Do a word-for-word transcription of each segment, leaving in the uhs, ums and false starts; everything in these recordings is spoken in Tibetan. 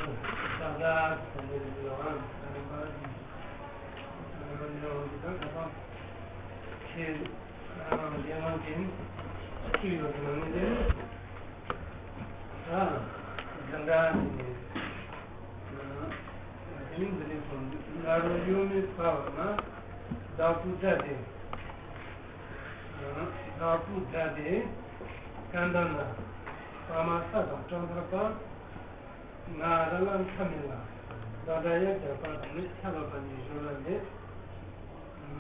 ད་ལྟ་ཟེར་ནས་ཡོད་ཨང་། ད་ལྟ་ཡང་འདི་ལྟར་ད་ལྟ་ཁྱེད་རང་ལས་དབང་ཅན་སུ་ཡོད་དུ་མ་ངེས་ཏེ། ད་ད་ལྟ་ནས་དེ་ནི་འདི་ནས་སོང་ན་རོ་ཡོད་མེད་པ་བ་ན་བདག་པོ་སྒྲ་སྟེ། བདག་པོ་སྒྲ་སྟེ། སྐད་མདའ་ན་པ་མ་ས་དང་བྲམ་ཟེ་པ། ང་ར་ལ་མཐའ་མེད་ལ། བདག་སྒྲ་ཡང་བསྐྱར་པ་དང་ནི་ཆ་ལོག་པ་ཉིད་སྦྱོར་བ་ལས།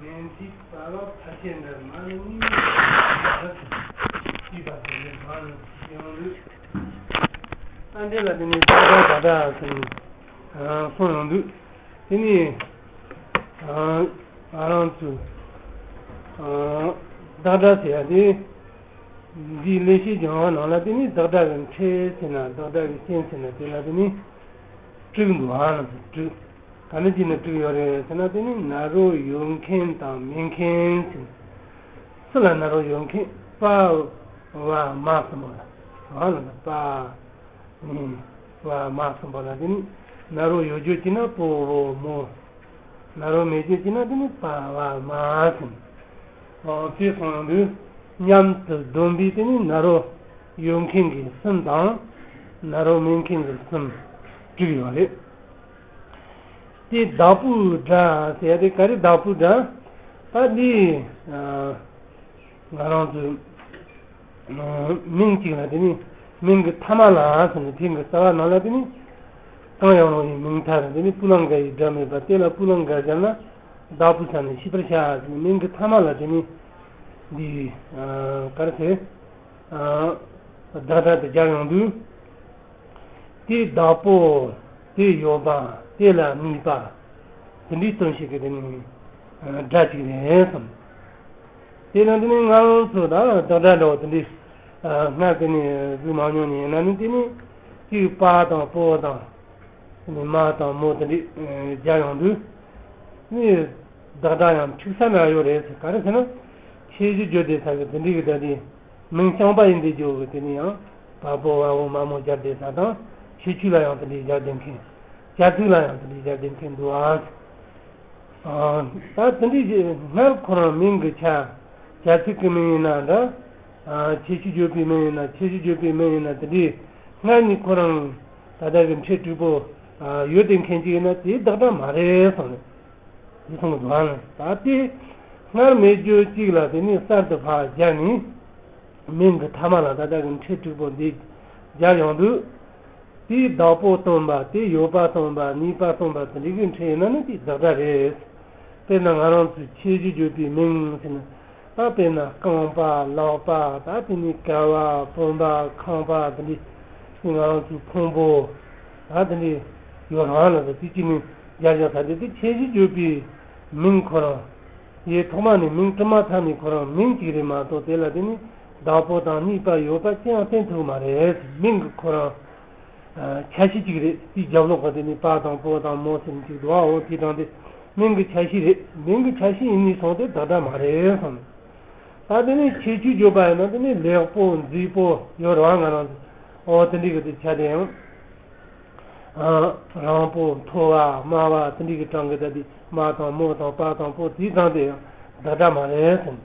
མིང་ཚིག་པ་ལ་ཕལ་ཆེར་འདྲ་མ་ནི་གཉིས་ཀྱི་རབ་ཏུ་ཤེས་པ་དེ་ནི་མ་ནི་ཡོང་ལུགས། ཨ་འདི་ལ་དེ་ནི་བདག་སྒྲ་བདག་སྒྲ་ཟེར་ནས་གསུངས་ཡོང་དུས། དེ་ནི་ང་རང་ཚོས་བདག་སྒྲ་ཟེར་ཡ་དེ། འདིའི་ལེགས་བཤད་ལྗོན་དབང་ནང་ལ་དེ་ནི་བདག་སྒྲ་གི་ཕྲད་ཟེར་ན་བདག་སྒྲ་གི་རྐྱེན་ཟེར་ན་དེ་ལ་དེ་ནི་དྲུག་འདུག་ཨ་ལ་དྲུག་ག་ནི་ཅི་ནི་དྲུག་ཡོད་རེད་ཟེར་ན་དེ་ནི་ན་རོ་ཡོད་མཁན་དང་མེད་མཁན་ཟེར། སུ་ལ་ན་རོ་ཡོད་མཁན། པ་བ་མ་གསུམ་པོ་ལ་ཨ་ལ་པ། ཨུམ། བ་མ་གསུམ་པ་ལ་དེ་ནི་ན་རོ་ཡོད་རྒྱུ་ཅི་ན་པོ་བོ་མོ། ན་རོ་མེད་རྒྱུ་ཅི་ན་དེ་ནི་པ་བ་མ་གསུམ། ཨོ་དེ་སོང་དུས་མཉམ་དུ་བསྡོམས་པས་དེ་ནི་ན་རོ་ཡོད་མཁན་གྱི་གསུམ་དང་། ན་རོ་མེད་མཁན་གྱི་གསུམ་དྲུག་ཡོད་རེད། དེ་བདག་པོའི་སྒྲ་ཟེར་ཡ་དེ་ག་རེ་བདག་པོའི་སྒྲ། ད་འདི་ང་རང་ཚོའི་མིང་གཅིག་ལ་དེ་ནི་མིང་གི་མཐའ་མ་ལ་ཟེར་ནས་དེང་གི་རྩ་བ་ནང་ལ་དེ་ནི་གང་ཡང་རུང་བའི་མིང་མཐའ་རེད། དེ་ནི་སྤུ་ལང་ག་ཡི་སྒྲ་མེད་པ་དེ་ལ་སྤུ་ལང་ག་སྦྱར་ན་བདག་པོ་ས་ནས་ཤེས་པར་བྱ་ཟེར་ནས་མིང་གི་མཐའ་མ་ལ་དེ་ནི་འདི་ག་རེ་ཟེར། བདག་སྒྲ་དེ་སྦྱར་ཡོང་དུས། དེའི་བདག་པོ། དེའི་ཡོད་པ། དེ་ལ་གནས་པ། དེ་འདྲའི་དོན་ཞིག་གི་དེ་ནི་སྒྲ་ཅིག་རེད་བསམ། དེ་ནང་དེ་ནི་ང་རང་ཚོ་ད་བདག་སྒྲ་འདྲ་བོ་དེ་འདྲའི་སྔར་དེ་ནི་གཟིགས་མ་མྱོང་ནི་ཡིན་ན་ནི་དེ་ནི་གཅིག་པ་དང་པོ་དང་། དེ་ནི་མ་དང་མོ་དེ་འདྲའི་སྦྱར་ཡོང་དུས། ནི་བདག་སྒྲ་ཡང་འཁྲུག་ས་འདྲ་ཡོད་རེད་ཟེར། ག་རེ་ཟེར་ན། ཁྱད་གཞི་བརྗོད་བསྡད་ས་གི་དེ་འདྲའི་གི་སྒྲ་དེ། མིང་རྐྱང་པ་ཡིན་དུས་རྒྱུ་གི་དེ་ནི་ཡང་བ་པོ་བ་འོ་མ་མོ་སྦྱར་བསྡད་ས་དང་། ཁྱད་ཆོས་ལ་ཡང་དེ་འདྲའི་སྦྱར་བསྡད་མཁན། བྱ་ཚིག་ལ་ཡང་དེ་འདྲའི་སྦྱར་བསྡད་མཁན་འདུག་ཨང་། ད་དེ་འདྲའི་སྔར་ཁོ་རང་མིང་གི་ཆ། བྱ་ཚིག་གི་མིང་ཡིན་ན་འདྲ། ཁྱད་ཆོས་བརྗོད་པའི་མིང་ཡིན་ན་ཁྱད་ཆོས་བརྗོད་པའི་མིང་ཡིན་ན་དེ་འདྲའི་སྔར་ནས་ཁོ་རང་ད་ལྟ་གི་ཕྲད་དྲུག་པོ་ཡོད་བསྡད་མཁན་ཅིག་ཡིན་ན་དེ་བདག་སྒྲ་མ་རེད་གསུངས་ནས། དེ་གསུངས་འདུག་ཨང་། ད་དེ་སྔར་མེད་རྒྱུ་གཅིག་ལ་དེ་ནས་གསར་དུ་ཕར་སྦྱར་ནས། མིང་གི་མཐའ་མ་ལ་ད་ལྟ་གི་ཕྲད་དྲུག་པོ་འདི་སྦྱར་ཡོང་དུས། དེའི་བདག་པོ་སྟོན་པ། དེའི་ཡོད་པ་སྟོན་པ། གནས་པ་སྟོན་པ་དེ་འདྲའི་གི་ཕྲད་ཡིན་ན་ནི་དེ་བདག་སྒྲ་རེད། དཔེར་ན་ང་རང་ཚོའི་ཁྱད་གཞི་བརྗོད་པའི་མིང་ཟེར་ན། ད་དཔེར་ན་རྐང་པ། ལག་པ། ད་དེ་ནས་ཀ་བ། བུམ་པ། ཁང་པ། དེ་འདྲའི་ང་རང་ཚོའི་ཕུང་པོ། ད་དེ་འདྲའི་ཡོད་རང་ལ་དེ་གཅིག་ནི་སྦྱར་བཞག་ད་དེ་དེ་ཁྱད་གཞི་བརྗོད་པའི་མིང་ཁོ་རང་། ཡེ་ཐོག་མ་ནས་མིང་གྲུབ་མ་ཐག་ནས་ཁོ་རང་མིང་གཅིག་རེད་མ་གཏོགས་དེ་ལ་དེ་ནི་བདག་པོ་དང་གནས་པ་ཡོད་པ་ཅི་ཡང་བསྟན་ཐུབ་མ་རེད། མིང་གི་ཁོ་རང་ཆ་ཤས་གཅིག་རེད། དེའི་རྒྱབ་ལོགས་པ་དེ་ནི་པ་དང་པོ་དང་མོ་ཟེར་ནས་གཅིག་འདུག་ཨ། འོ་དེ་དང་དེ་མིང་གི་ཆ་ཤས་རེད། མིང་གི་ཆ་ཤས་ཡིན་ནས་སོང་སྟེ་བདག་སྒྲ་མ་རེད་གསུངས། ད་དེ་ནི་ཁྱད་ཆོས་བརྗོད་པ་ཡིན་ན་དེ་ནི་ལེགས་པོ་མཛེས་པོ་ཡོད་རེད་བ། ང་རང་ཚོ་འོ་དེ་འདྲའི་གི་དེ་ཆ་དེ་ཡང་། རིང་པོ། མཐོ་བ། དམའ་བ། དེ་འདྲའི་གི་གྲངས་ཀྱི་ད་དེ་མ་དང་མོ་དང་པ་དང་པོ་དེའི་གྲངས་དེ་ཡང་བདག་སྒྲ་མ་རེད་ཟེར།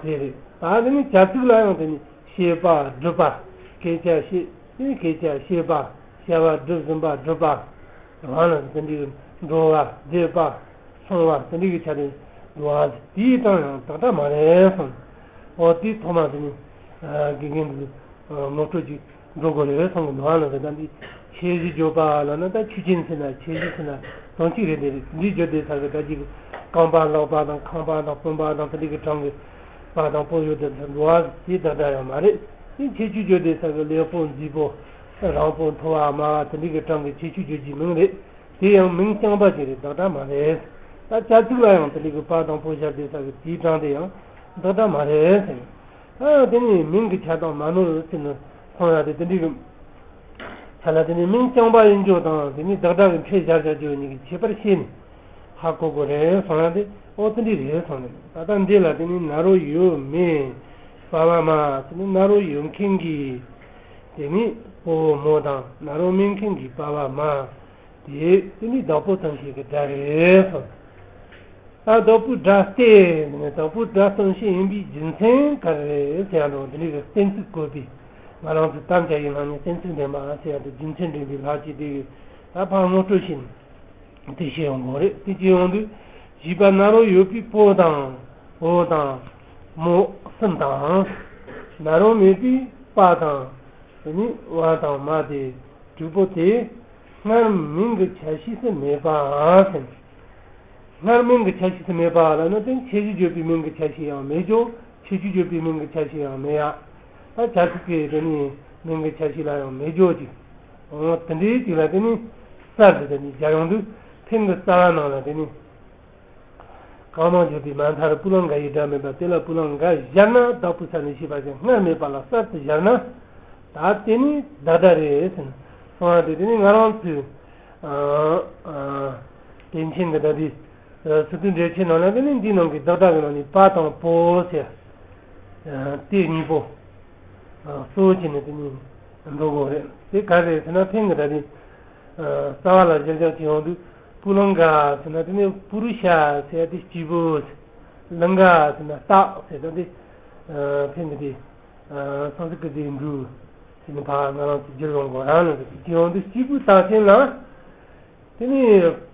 དེ་རེད། ད་དེ་ནི་བྱ་ཚིག་ལ་ཡང་དེ་ནི་བྱེད་པ། སྒྲུབ་པ། སྐད་ཆ་བཤད། དེ་ནི་སྐད་ཆ་བཤད་པ། བྱ་བ་སྒྲུབ་ཟིན་པ། སྒྲུབ་པ། རང་ལ་དེ་འདྲའི་གི་འགྲོ་བ། བསྡད་པ། སོང་བ། དེ་འདྲའི་གི་ཆ་དེ་འདུག་ཨ། དེའི་གྲངས་ཡང་བདག་སྒྲ་མ་རེད་གསུངས། འོ་དེའི་ཐོག་མ་དེ་ནི་དགེ་རྒན་དེ་ངོ་སྤྲོད་ཅིག་འགྲོ་དགོས་རེད་གསུང་གི་འདུག་ཨ། ལ་ད་འདི་ཁྱད་གཞི་བརྗོད་པ་ལ་ན་ད་ཆོས་ཅན་ཟེར་ན་ཁྱད་གཞི་ཟེར་ན་དོན་གཅིག་རེད། དེ་རེད། འདི་བརྗོད་དེ་ས་གི་ད་ཅིག་རྐང་པ། ལག་པ་དང་ཁང་པ་དང་བུམ་པ་དང་དེ་འདྲའི་གི་གྲངས་ཀྱི་པ་དང་པོ་ཡོད་དེ་འདུག་ཨ། དེ་བདག་སྒྲ་ཡང་མ་རེད། དེ་ཁྱད་ཆོས་བརྗོད་དེ་ས་གི་ལེགས་པོ། མཛེས་པོ། རིང་པོ། མཐོ་བ། དམའ་བ། དེ་འདྲའི་གི་གྲངས་ཀྱི་ཁྱད་ཆོས་བརྗོད་ཀྱི་མིང་རེད། དེ་ཡང་མིང་རྐྱང་པ་ཅིག་རེད། བདག་སྒྲ་མ་རེད། ད་བྱ་ཚིག་ལ་ཡང་དེ་འདྲའི་གི་པ་དང་པོ་སྦྱར་དེ་ས་གི་དེའི་གྲངས་དེ་ཡང་བདག་སྒྲ་མ་རེད་ཟེར། ཨ་དེ་ནི་མིང་གི་ཆ་དང་མ་ནོར་ཟེར་ནས་གསུང་ཡ་དེ་དེ་འདྲའི་གི་ཆ་ལ་དེ་ནི་མིང་རྐྱང་པ་ཡིན་རྒྱུ་དང་དེ་ནི་བདག་སྒྲ་གི་ཕྲད་སྦྱར་བྱ་རྒྱུ་གཉིས་ཀྱི་ཁྱད་པར་ཤེས་ནས་ཧ་གོ་དགོས་རེད་གསུང་ཡ་དེ། ཨོ་དེ་འདྲའི་རེད་གསུང་ནས། ད་ལྟ་འདི་ལ་དེ་ནི་ན་རོ་ཡོད་མེད། པ་བ་མ་དེ་ནི་ན་རོ་ཡོད་མཁན་གྱི་དེ་ནི། ཕོ་བོ་མོ་དང་ན་རོ་སྨིན་མཁན་གྱི་པ་ཕ་མ་དེ་དེ་ནི་བདག་པོ་ཙམ་ཞིག་གི་སྒྲ་རེད་གསུངས། ད་བདག་པོའི་སྒྲ་སྟེ་ནི་བདག་པོའི་སྒྲ་ཙམ་ཞིག་ཡིན་པའི་རྒྱུ་མཚན་ག་རེ་རེད་ཟེར་ཡང་འགྲོ་འདི་ནི་གི་གཏན་ཚིགས་བཀོད་པའི་ང་རང་ཚོ་གཏམ་བྱ་ཡི་ནང་ནས་གཏན་ཚིགས་འདྲེན་པ་ཟེར་ཡ་དེ་རྒྱུ་མཚན་འདྲེན་པའི་ལྷག་བཅས་དེ་གི་ད་ཕར་ངོ་སྤྲོད་བྱས་ནས། དེ་བཤད་ཡོང་གི་རེད། དེ་བྱེད་ཡོང་དུས་བྱིས་པ་ན་རོ་ཡོད་པའི་ཕོ་དང་བུ་དང་མོ་གསུམ་དང་། ན་རོ་མེད་པའི་པ་དང་དེ་ནི་བ་དང་མ་དེ་དྲུག་པོ་དེ་སྔར་མིང་གི་ཆ་ཤས་སུ་མེད་པའམ་ཟེར། སྔར་མིང་གི་ཆ་ཤས་སུ་མེད་པ་ལ་ནི་དེ་ཁྱད་གཞི་བརྗོད་པའི་མིང་གི་ཆ་ཤས་ཡང་མེད་ཀྱང་ཁྱད་ཆོས་བརྗོད་པའི་མིང་གི་ཆ་ཤས་ཡང་མེད་ཡ། ད་བྱ་ཚིག་གི་དེ་ནི་མིང་གི་ཆ་ཤས་ལ་ཡང་མེད་ཀྱང་ཅིག་འོ་དེ་འདྲའི་ཅིག་ལ་དེ་ནི་གསར་དུ་དེ་ནི་སྦྱར་ཡོང་དུས་ཕྲེང་གི་རྩ་བ་ནང་ལ་དེ་ནི་གང་མང་བརྗོད་པའི་མ་མཐར་སྤུ་ལངས་འགའ་ཡི་སྒྲ་མེད་པ་དེ་ལ་སྤུ་ལངས་འགའ་སྦྱར་ན་བདག་པོའི་ས་ནས་ཤེས་པ་ཅན་སྔར་མེད་པ་ལ་གསར་དུ་སྦྱར་ན་ད་དེ་ནི་བདག་སྒྲ་རེད་ཟེར་ན་སོང་བ་དེ་དེ་ནི་ང་རང་ཚོའི་ཨ་ཨ་དེ་མཁྱེན་གི་ད་དེ་སི་ཏུ་འགྲེལ་ཆེན་ནང་ལ་དེ་ནི་འདིའི་ནང་གི་བདག་སྒྲ་གི་ནང་ནས་པ་དང་པོ་ཟེར་ཨ་དེ་གཉིས་པོ། གཙོ་བོ་བྱས་ནས་དེ་ནི་འགྲོ་དགོས་རེད། དེ་ག་རེ་རེད་ཟེར་ན་ཕྲེང་གི་ད་རེས་རྩ་བ་ལ་གཞིར་བཞག་བྱེད་ཡོང་དུས་པུ་ལང་ག་ཟེར་ན་དེ་ནི་པུ་རུ་ཤ་ཟེར་ཡ་དེ་སྐྱེས་བུ། ལང་ག་ཟེར་ན་རྟགས་ཟེར་ད་དེ་ཕྲེང་གི་དེ་སང་སྐུལ་གྱི་དེ་འབྲུ་ཟེར་ནས་ཕར་ང་རང་ཚོ་བསྒྱུར་ཡོང་དགོས་རང་ལ་དེ་བྱེད་ཡོང་དུས་སྐྱེས་བུ་རྟགས་ཅན་ལ་དེ་ནི་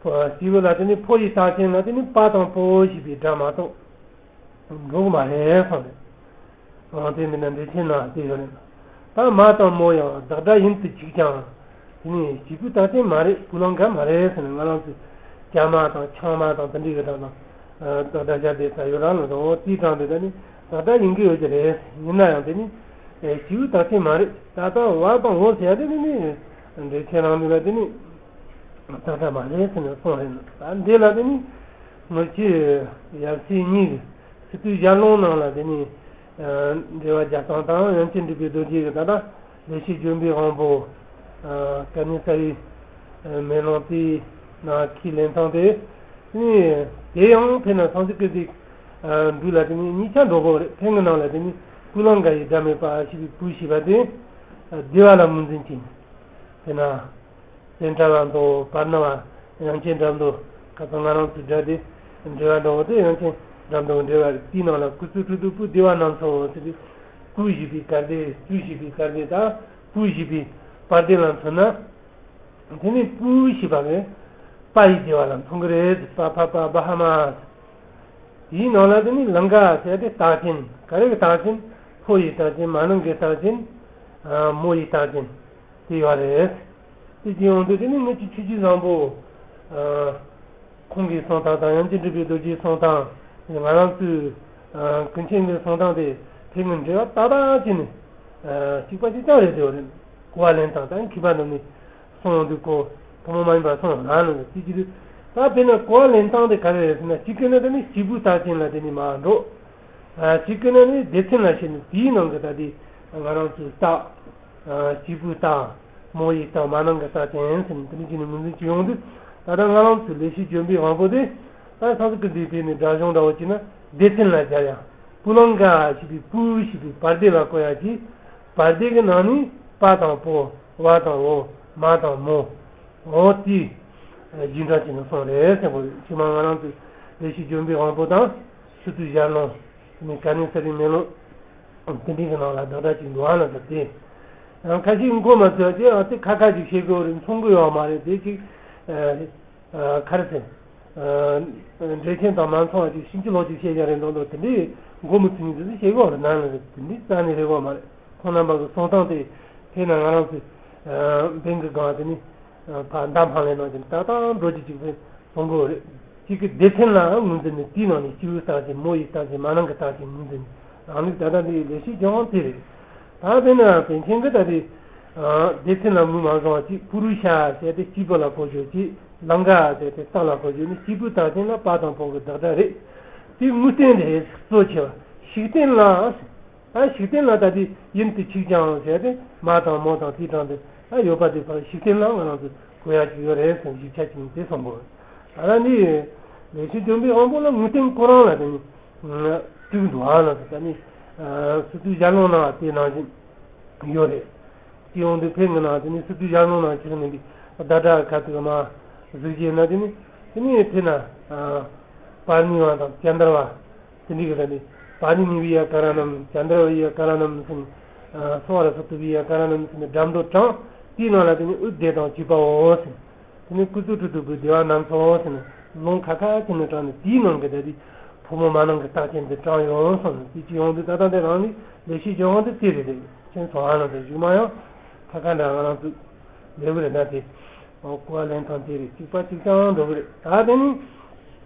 སྐྱེས་བུ་ལ་དེ་ནི་ཕོ་ཡི་རྟགས་ཅན་ལ་དེ་ནི་པ་དང་པོ་ཞེས་པའི་སྒྲ་མ་གཏོགས། འགྲོ་གི་མ་རེད་གསུངས་རེད། འོ་དེ་མིན་ན་འགྲེལ་ཆེན་ནང་དེ་ཡོད་རེད། ད་མ་དང་མོ་ཡང་བདག་སྒྲ་ཡིན་དུ་ཆུག་ཀྱང་། དེ་ནི་སྐྱེས་བུ་རྟགས་ཅན་མ་རེད། སྤུ་ལང་ག་མ་རེད་ཟེར་ནས་ང་རང་ཚོས་རྒྱ་མ་དང་ཆང་མ་དང་དེ་འདྲའི་གི་སྒྲ་དང་། བདག་སྒྲ་སྦྱར་བསྡད་ས་ཡོད་རང་ལ་དང་འོ་དེའི་གྲངས་དེ་ད་ནི་བདག་སྒྲ་ཡིན་གྱི་ཡོད་ཀྱི་རེད། ཡིན་ན་ཡང་དེ་ནི་སྐྱེས་བུ་རྟགས་ཅན་མ་རེད། ད་ལྟ་བ་དང་འོ་ཟེར་ཡ་དེ་ནི་ནི་འགྲེལ་ཆེན་རང་ལུགས་ལ་དེ་ནི་བདག་སྒྲ་མ་རེད་ཟེར་ནས་གསུངས་རེད། ད་འདི་ལ་དེ་ནི་ངོ་ཆེ་ཡབ་སྲས་གཉིས་ཀྱི། སི་ཏུ་ཞལ་ལུང་ནང་ལ་དེ་ནི་འགྲེལ་པ་རྒྱ་ཚང་དང་ཡང་ཅིན་འབྲི་པའི་རྡོ་རྗེ་གི་ད་ལྟ་ལེགས་བཤད་ལྗོན་པའི་དབང་པོ་ཀ་ནི་ས་རི་མེ་ལོང་དེའི་ནང་ཁས་ལེན་སྟངས་དེ་ནི་དེ་ཡང་དཔེར་ན་སང་སྐུལ་གྱི་འབྲུ་ལ་དེ་ནི་གཉིས་ཆ་འགྲོ་དགོས་རེད། ཕྲེང་གི་ནང་ལ་དེ་ནི་སྤུ་ལང་ག་ཡི་སྒྲ་མེད་པ་ཞེས་པའི་པུ་ཞེས་པ་དེ་བདེ་བ་ལ་ངོས་འཛིན་བྱས་ནས་དཔེར་ན། སེང་བྲག་ལ་འདོགས་བར་སྣང་བ་དབྱངས་ཅན་སྒྲ་མདོ། ཁ་སང་ང་རང་ཚོའི་སྒྲ་དེ་འགྲེལ་བ་འདྲ་བོ་དེ་དབྱངས་ཅན་སྒྲ་མདོ་འགྲེལ་བ་རེད། དེའི་ནང་ལ་སྐུ་ཚུལ་ཁྲོ་ཐུང་པོ་བདེ་བ་རྣམས་སོ་ཟེར་ཏེ། སྐུ་ཞེས་པའི་སྐལ་ལྡན་སྐུ་ཞེས་པའི་སྐལ་ལྡན་དང་སྐུ་ཞེས་པའི་བར་ལྡན་ལ་མཚོན་ན། དེ་ནི་སྐུ་ཞེས་པ་ནི་པ་ཡི་བདེ་བ་ལ་མཚོན་གྱི་རེད། པ་ཕ་པ་བ་ཧ་མ། དེའི་ནང་ལ་དེ་ནི་ལང་ཀ་ཟེར་ཏེ་རྟགས་ཅན་ག་རེ་གི་རྟགས་ཅན་ཕོ་ཡི་རྟགས་ཅན་མ་ནིང་གི་རྟགས་ཅན་མོ་ཡི་རྟགས་ཅན། དེ་ཡོད་རེད། དེ་བྱས་ཡོང་དུས་དེ་ནི་ངེད་ཀྱི་ཆོས་བརྒྱུད་བཟང་པོ། ཁོང་གིས་གསུངས་སྟངས་དང་ཡང་ཅིན་འབྲི་པའི་རྡོ་རྗེས་གསུངས་སྟངས། ང་རང་ཚོའི་ཀུན་མཁྱེན་གྱིས་གསུངས་སྟངས་དེ་དེ་ངའི་འབྲེལ་བ་ཏག་ཏག་བྱས་ནས་གཅིག་པ་གཅིག་རྐྱང་རེད་དེ་རེད། གོ་བ་ལེན་སྟངས་དང་མཁས་པ་རྣམས་ནས་གསུངས་ཡོང་དུས་གོ་ཐུན་མོང་མ་ཡིན་པ་གསུངས་ཡོང་ན་ནི་དེ་ཅི་རེད། ད་དཔེར་ན་གོ་བ་ལེན་སྟངས་དེ་ག་རེ་རེད་ཟེར་ན་གཅིག་གི་ནི་དེ་ནི་སྐྱེས་བུ་རྟགས་ཅན་ལ་དེ་ནི་མ་འགྲོ། གཅིག་གི་ནི་ནི་སྡེ་ཚན་ལ་བཤད་ནས་དེའི་ནང་གི་ད་དེ་ང་རང་ཚོའི་རྟགས། སྐྱེས་བུ་རྟགས། མོ་ཡི་རྟགས། མ་ནིང་གི་རྟགས་ཅན་ཟེར་ནས་དེ་འདྲ་བྱས་ནས་ངོས་འཛིན་བྱེད་ཡོང་དུས། ད་ལྟ་ང་རང་ཚོའི་ལེགས་བཤད་ལྗོན་པའི་དབང་པོ་དེ། ད་སང་སྐུལ་གྱི་འབྲུ་དེ་ནི་སྒྲ་གཞུང་འདྲ་བོ་བྱས་ན་སྡེ་ཚན་ལ་སྦྱར་ཡང་། སྤུ་ལང་ག་ཞེས་པའི་སྤུ་ཞེས་པའི་བར་སྡེ་ལ་བཀོད་ཡག་གི། བར་སྡེ་གི་ནང་ནས་པ་དང་པོ། བ་དང་འོ། མ་དང་མོ། འོ་དེ་རྒྱུན་འདྲ་བྱས་ནས་གསུངས་རེད་ཟེར་བ་རེད། ཕྱི་མ་ང་རང་ཚོའི་ལེགས་བཤད་ལྗོན་པའི་དབང་པོ་དང་། སི་ཏུ་ཞལ་ལུང་། དེ་ནས་ཀ་ནི་ས་རིའི་མེ་ལོང་། དེ་འདྲའི་གི་ནང་ལ་བདག་སྒྲ་ཅིག་འདུག་ཨ་ལ་ཟེར་ཏེ། ཡང་ཁ་ཤས་མགོ་མ་ཚོས་ཀྱི་ཨ་ཙི་ཁ་ཁ་ཅིག་བཤད་དགོས་རེད། མཚུངས་གི་ཡོད་མ་རེད། དེ་ཅིག་ཨ་ཨ་ག་རེ་ཟེར། ཨ་འགྲེལ་ཆེན་དང་མ་མཚུངས་པ་ཅིག་ཕྱིན་ཅི་ལོག་ཅིག་བཤད་ཀྱང་རེད་མདོག་མདོག་དེ་འདྲའི་མགོ་མི་ཚོས་ཉིད་དེ་ཚོ་བཤད་དགོས་རེད། ན་ན་རེད། དེ་འདྲའི་རྩ་ནས་རེད་གོ་མ་རེད། ཁོང་རྣམ་པ་གི་གསུང་སྟངས་དེ་དེ་ན་ང་རང་ཚོས་ཨ་འབེན་གི་སྒང་དེ་ནི། ཕར་མདའ་འཕང་ལེན་གནང་ཅིང་ཏག་ཏག་འགྲོ་རྒྱུ་ཅིག་ཕན་གཏོང་དགོས་རེད། གཅིག་གི་སྡེ་ཚན་ལའང་ངོས་འཛིན་ནས་དེའི་ནང་ནས་སྐྱེས་བུའི་རྟགས་ཅན་མོ་ཡི་རྟགས་ཅན་མ་ནིང་གི་རྟགས་ཅན་ངོས་འཛིན་ནས་རང་ལུགས་ད་ལྟ་འདི་ཡི་ལེགས་བཤད་ལྗོན་དབང་དེ་རེད། ད་དཔེར་ན་པཎ་ཆེན་གྱི་ད་ལྟའི་སྡེ་ཚན་ལ་ངོས་མ་བཟུང་བ་ཅིག་པུ་རུ་ཤ་ཟེར་ཏེ་སྐྱེས་བུ་ལ་གོ་ཆོག་ཅིག་ལང་ཀ་ཟེར་ཏེ་རྟགས་ལ་གོ་ཆོག་ནི་སྐྱེས་བུའི་རྟགས་ཅན་ལ་པ་དང་པོ་གི་བདག་སྒྲ་རེད། དེ་ངོས་བསྟན་རེད། གཙོ་ཆེ་བ་ཤུགས་བསྟན་ལ། ད་ཤུགས་བསྟན་ལ་ད་དེ་ཡིན་དུ་ཆུག་ཀྱང་ཟེར་ཏེ་མ་དང་མོ་དང་དེའི་གྲངས་དེ་ད་ཡོད་པ་དེ་ཕར་ཤུགས་བསྟན་ལ་ང་རང་ཚོ་གོ་ཡག་ཅིག་ཡོད་རེད་ཟེར་ཞིབ་ཆ་ཅིག་དེ་གསུང་དགོས། ད་ལྟ་འདི་ལེགས་བཤད་ལྗོན་པའི་དབང་པོ་ལ་ངོས་བསྟན་ཁོ་རང་ལ་དེ་ནི་བསྒྲིགས་འདུག་ཨ་ལ་ད་ནི་སི་ཏུ་ཞལ་ལུང་ནང་དེ་ནང་བཞིན་ཡོད་རེད། སྤྱི་ཡོངས་དུ་ཕེབས་ངེས་ན་དེ་ནི་སི་ཏུ་ཞལ་ནང་ན་ཁྱེར་ནས་འདི་བདག་སྒྲ་ཁ་ཐུག་མ་གཟུགས་ཅན་ན་དེ་ནི་དེ་ནི་ཕེབས་ན་པཱ་ཎི་བ་དང་ཅན་དར་བ་དེ་འདྲའི་གི་ར་ནི་པཱ་ཎི་ནི་བི་ཡ་ཀ་ར་ནམ་ཅན་དར་བ་ཡ་ཀ་ར་ནམ་ཟེར་ནས་སོ་ར་སོ་ཏུ་བི་ཡ་ཀ་ར་ནམ་ཟེར་ནས་སྒྲ་མདོ་དྲངས། དེའི་ནང་ལ་དེ་ནི་ཨུ་དེ་དང་བཅུ་པའོ་ཟེར། དེ་ནི་ཀུ་ཙུ་ཀྲུ་ཏུ་བུ་དེ་བ་ནམ་ཚོ་ཟེར་ནས་ལུང་ཁ་ཁ་ཅན་ནས་དྲངས་ནས་དེའི་ནང་གི་ད་དེ་ཕོ་མོ་མ་ནང་གི་རྟགས་ཅན་དེ་དྲངས་ཡོང་སོང་ནས་དེ་སྤྱི་ཡོངས་དུ་ད་ལྟ་དེ་རང་ནི་ལས་བྱེད་སྤྱི་ཡོངས་དུ་དེ་རེད་རེད། ཁྱེད་ཚོ་ཨ་ནང་དུ་བཞུགས་མ་ཡང་ཁ་ཁ་འདྲ་ང་རང་ཚོ་ལེའུ་རེ་ན་དེ་གོ་བ་ལེན་སྟངས་དེ་རེད། གཅིག་པ་གཅིག་རྐྱང་འགྲོ་གི་རེད། ད་དེ་ནི་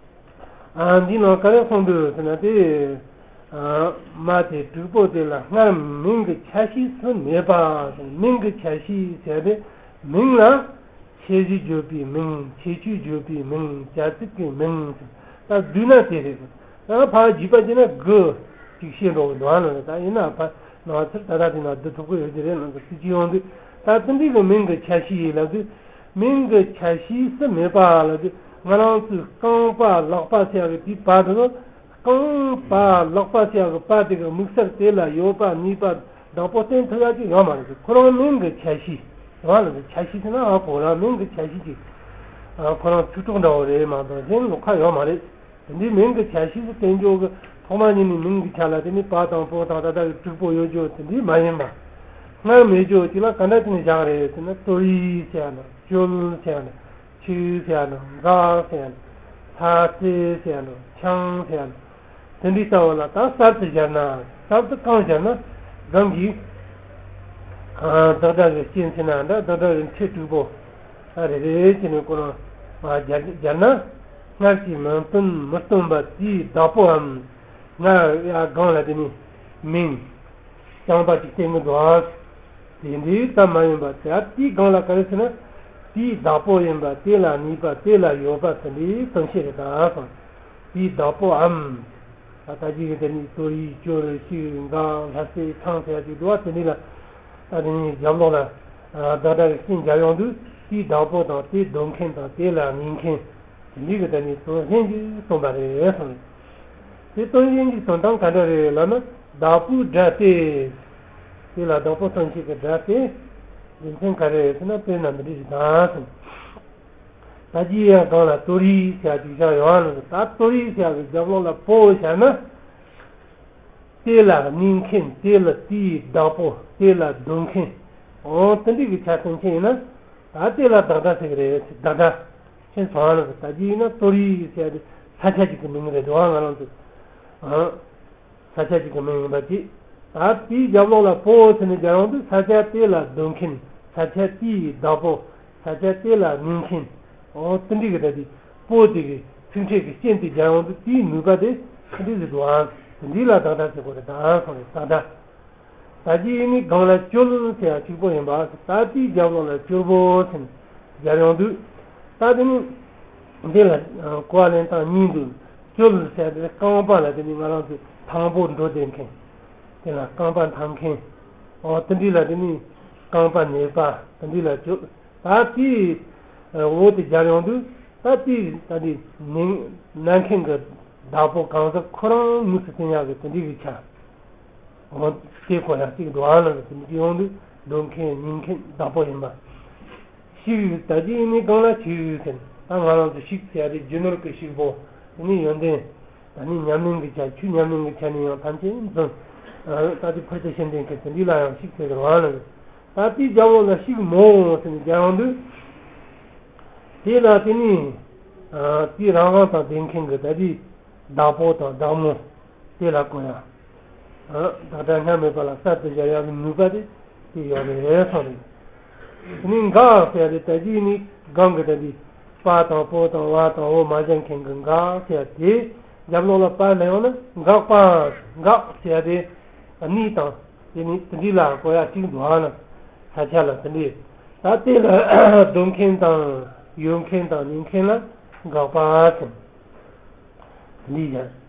ཨ་འདི་ནང་ག་རེ་གསུངས་འདུག་ཟེར་ན་དེ། མ་དེ་དྲུག་པོ་དེ་ལ་སྔར་མིང་གི་ཆ་ཤས་སུ་མེད་པ་ཟེར། མིང་གི་ཆ་ཤས་ཟེར་ཏེ་མིང་ལ་ཁྱད་གཞི་བརྗོད་པའི་མིང་། ཁྱད་ཆོས་བརྗོད་པའི་མིང་། བྱ་ཚིག་གི་མིང་ཟེར། ད་བསྡུས་ན་དེ་རེད། ད་ཕར་བརྒྱུད་པ་བྱས་ན་དགུ་ཅིག་བཤད་འགྲོ་གི་འདུག་ཨ་ནི། ད་ཡིན་ན་ཕར་ནང་ཚུར་ད་ལྟ་དེ་ན་བསྡུ་ཐུབ་ཀྱི་ཡོད་ཀྱི་རེད། ནང་ཚུར་སྲིད་ཀྱི་ཡོང་དུས་ད་དེ་འདྲའི་གི་མིང་གི་ཆ་ཤས་ཡིན་ལབ་དུས་མིང་གི་ཆ་ཤས་སུ་མེད་པ་ལབ་དུས་ང་རང་ཚོའི་རྐང་པ་ལག་པ་ཟེར་ཡག་གི་དེའི་བར་དུ་རྐང་པ་ལག་པ་ཟེར་ཡག་གི་པ་དེ་གི་དམིགས་བསལ་དེ་ལ་ཡོད་པ་ནུས་པ་བདག་པོ་བསྟན་ཐུབ་ཡག་ཅིག་ཡོད་མ་རེད། ཁོ་རང་མིང་གི་ཆ་ཤས་ཡོད་མ་རེད། ཆ་ཤས་ཟེར་ན་ཨ་ཁོ་རང་མིང་གི་ཆ་ཤས་ཅིག་ཨ་ཁོ་རང་ཚིག་གྲོགས་འདྲ་བོ་རེད་མ་གཏོགས་གཞན་ལོགས་ཁ་ཡོད་མ་རེད། དེ་འདྲའི་མིང་གི་ཆ་ཤས་སུ་བསྟན་འཇོག་གི་ཐོག་མ་ཉིད་ནས་མིང་གི་ཆ་ལ་དེ་ནི་པ་དང་པོ་དང་ད་ལྟ་གི་དྲུག་པོ་ཡོད་རྒྱུ་དེ་འདྲའི་མ་ཡིན་པ། སྔར་མེད་རྒྱུ་ཅིག་ལ་ག་འདྲ་བྱས་ནས་བཞག་རེད་ཟེར་ན། ཏོ་རི་ཟེར་ཡ་ན། ཅོལ་ཟེར་ཡ་ན། ཆུ་ཟེར་ཡ་ན། འགག་ཟེར་ཡ་ན། ལྷ་རྩེ་ཟེར་ཡ་ན། ཆང་ཟེར་ཡ་ན། དེ་འདྲའི་ལྟ་བུ་ལ་ད་གསར་དུ་སྦྱར་ན། གསར་དུ་གང་སྦྱར་ན་གང་གིས་བདག་སྒྲ་གི་རྐྱེན་ཟེར་ན་འདྲ། བདག་སྒྲ་གི་མཚན་དྲུག་པོ་ཨ་རེ་རེ་བྱས་ནས་ཁོ་རང་སྦྱར་སྦྱར་ན། སྔར་གྱི་མིང་སྟོན་མི་སྟོན་པ་དེའི་བདག་པོའམ། སྔར་ཡ་གང་ལ་དེ་ནི་མིང་རྐྱང་པ་ཅིག་བསྟན་གྱི་འདུག་ཨ། དེ་འདྲའི་ཙམ་མ་ཡིན་པ་དེ་དེའི་སྒང་ལ་ག་རེ་ཟེར་ན། དེའི་བདག་པོ་ཡིན་པ། དེ་ལ་ནུས་པ། དེ་ལ་ཡོད་པ་དེ་འདྲའི་དོན་བཤད་རེད་ད་གསུངས། དེའི་བདག་པོའམ། ད་ལྟ་ཅིག་གི་དེ་ནི་ཏོ་རི་ཅོ་རི་ཤིག་འགག་ལྷ་སྲས་ཆང་ཟེར་ཡ་ཅིག་འདུག་བ། དེ་འདྲ་ལ་ད་དེ་ནི་རྒྱབ་ལོགས་ལ་བདག་སྒྲ་གི་རྐྱེན་སྦྱར་ཡོང་དུས་དེའི་བདག་པོ་དང་དེ་སྡོད་མཁན་དང་དེ་ལ་ངེས་མཁན། དེ་འདྲའི་གི་ད་ནི་དོན་གཞན་ཅིག་སྟོན་པ་རེད་གསུངས། དེ་དོན་གཞན་ཅིག་སྟོན་སྟངས་ག་འདྲ་རེད་ལབ་ན། བདག་པོའི་སྒྲ་སྟེ། དེ་ལ་བདག་པོ་སྟོན་བྱེད་ཀྱི་སྒྲ་སྟེ། རྒྱུ་མཚན་ག་རེ་རེད་ཟེར་ན། དཔེར་ན་འདི་འདྲ་ཞིག་དང་ཟེར། ད་ཅི་ཡང་གང་ལ་ཏོ་རི་ཟེར་ཡ་ཅིག་བཞག་ཡོང་ལ། ད་ཏོ་རི་ཟེར་ཡ་གི་རྒྱབ་ལོགས་ལ་པོ་བཞག་ན། དེ་ལ་གནས་མཁན། དེ་ལ་དེའི་བདག་པོ། དེ་ལ་སྡོད་མཁན། འོ་དེ་འདྲའི་གི་ཆ་སྟོན་མཁན་ཡིན་ན། ད་དེ་ལ་བདག་སྒྲ་ཟེར་གི་རེད། བདག་སྒྲ། ཁྱེད་ཚོ་ཧ་ལམ་ད་ཅི་ཡིན་ན་ཏོ་རི་ཟེར་ཡ་དེ་ས་ཆ་ཅིག་གི་མིང་རེད་འདུག་ཨ། ང་རང་ཚོ་ཨ། ས་ཆ་ཅིག་གི་མིང་ཡིན་པ་ཅིག་ད་དེའི་རྒྱབ་ལོགས་ལ་པོ་ཟེར་ནས་སྦྱར་ཡོང་དུས་ས་ཆ་དེ་ལ་སྡོད་མཁན། ས་ཆ་དེའི་བདག་པོ། ས་ཆ་དེ་ལ་གནས་མཁན། འོ་དེ་འདྲའི་གི་ད་དེ་པོ་དེ་གི་ཚིག་ཕྲད་ཀྱི་རྐྱེན་དེ་སྦྱར་ཡོང་དུས་དེའི་ནུས་པ་དེ་དེ་འདྲའི་ཟིག་འདུག་ཨ། དེ་འདྲའི་ལ་བདག་སྒྲ་ཟེར་གོ་རེད་ད་གསུངས་རེད། བདག་སྒྲ། ད་ཅི་ཡིན་ནི་སྒང་ལ་ཅོལ་ཟེར་ཡ་གཅིག་པོ་ཡིན་པ། ད་དེའི་རྒྱབ་ལོགས་ལ་ཅོལ་པོ་ཟེར་ནས་སྦྱར་ཡོང་དུས། ད་དེ་ནི་འདི་ལ་གོ་བ་ལེན་སྟངས་གཉིས་འདུག་ཅོལ་ཟེར་ཡ་དེ་རྐང་པ་ལ་དེ་ནི་ང་རང་ཚོས་ཐང་པོ་འགྲོ་བསྡད་མཁན། དེ་ལ་རྐང་པ་འཐམ་མཁན། འོ་དེ་འདྲའི་ལ་དེ་ནི་རྐང་པ་ནད་པ་དེ་འདྲའི་ལ་ཅོལ། ད་དེའི་འོ་དེ་སྦྱར་ཡོང་དུས། ད་དེའི་ད་དེ་ནད་ན་མཁན་གྱི་བདག་པོ་གང་ཟག་ཁོ་རང་དངོས་སུ་བསྟན་ཡག་གི་དེ་འདྲའི་གི་ཆ། འོ་དེ་གོ་ཡག་ཅིག་འདུག་ཨ། ལ་དེ་འདྲའི་ཡོང་དུས་སྡོད་མཁན་གནས་མཁན་བདག་པོ་ཡིན་པ། ཤིག་ད་ཅི་ཡིན་ནི་སྒང་ལ་ཤིག་ཟེར། ད་ང་རང་ཚོ་ཤིག་ཟེར་ཡ་དེ་རྒྱུ་ནོར་གྱི་ཤིག་པོ། དེ་ནི་ཡོན་ཏན། ད་ནི་ཉམས་ལེན་གྱི་ཆ། ཆོས་ཉམས་ལེན་གྱི་ཆ་ནས་ཡང་ཐམས་ཅད་འཛོམས། ད་དེ་ཕར་ཚུར་ཤེས་ལྡན་གྱི་དེ་འདྲའི་ལ་ཡང་ཤིག་ཟེར་གི་རེད་པ། ད་དེའི་རྒྱབ་ལོགས་ལ་ཤིག་མོ་ཟེར་ནས་སྦྱར་ཡོང་དུས། དེ་ལ་དེ་ནི་དེའི་རང་དབང་དང་ལྡན་མཁན་གྱི་ད་དེའི་བདག་པོ་དང་བདག་མོ་དེ་ལ་གོ་ཡ། བདག་སྒྲ་སྔར་མེད་པ་ལ་གསར་དུ་སྦྱར་ཡག་གི་ནུས་པ་དེ་དེ་ཡོད་རེད་གསུངས་རེད། དེ་ནི་འགག་ཟེར་ཡ་དེ་ད་ཅི་ནི་སྒང་གི་ད་དེ་པ་དང་པོ་དང་བ་དང་འོ་མ་སྦྱར་མཁན་གྱི་འགག་ཟེར་ཡ་དེ་རྒྱབ་ལོགས་ལ་པ་ལ་ཡོང་ན་འགག་པ། འགག་ཟེར་ཡ་དེ་གནས་དང་། དེ་ནི་དེ་འདྲའི་ལ་གོ་ཡ་གཅིག་འདུག་ཨ། ན་ས་ཆ་ལ་དེ་འདྲའི། ད་དེ་ལ་སྡོད་མཁན་དང་ཡོད་མཁན་དང་གནས་མཁན་ལ་འགག་པ་ཟེར། དེ་འདྲའི་ཡང་།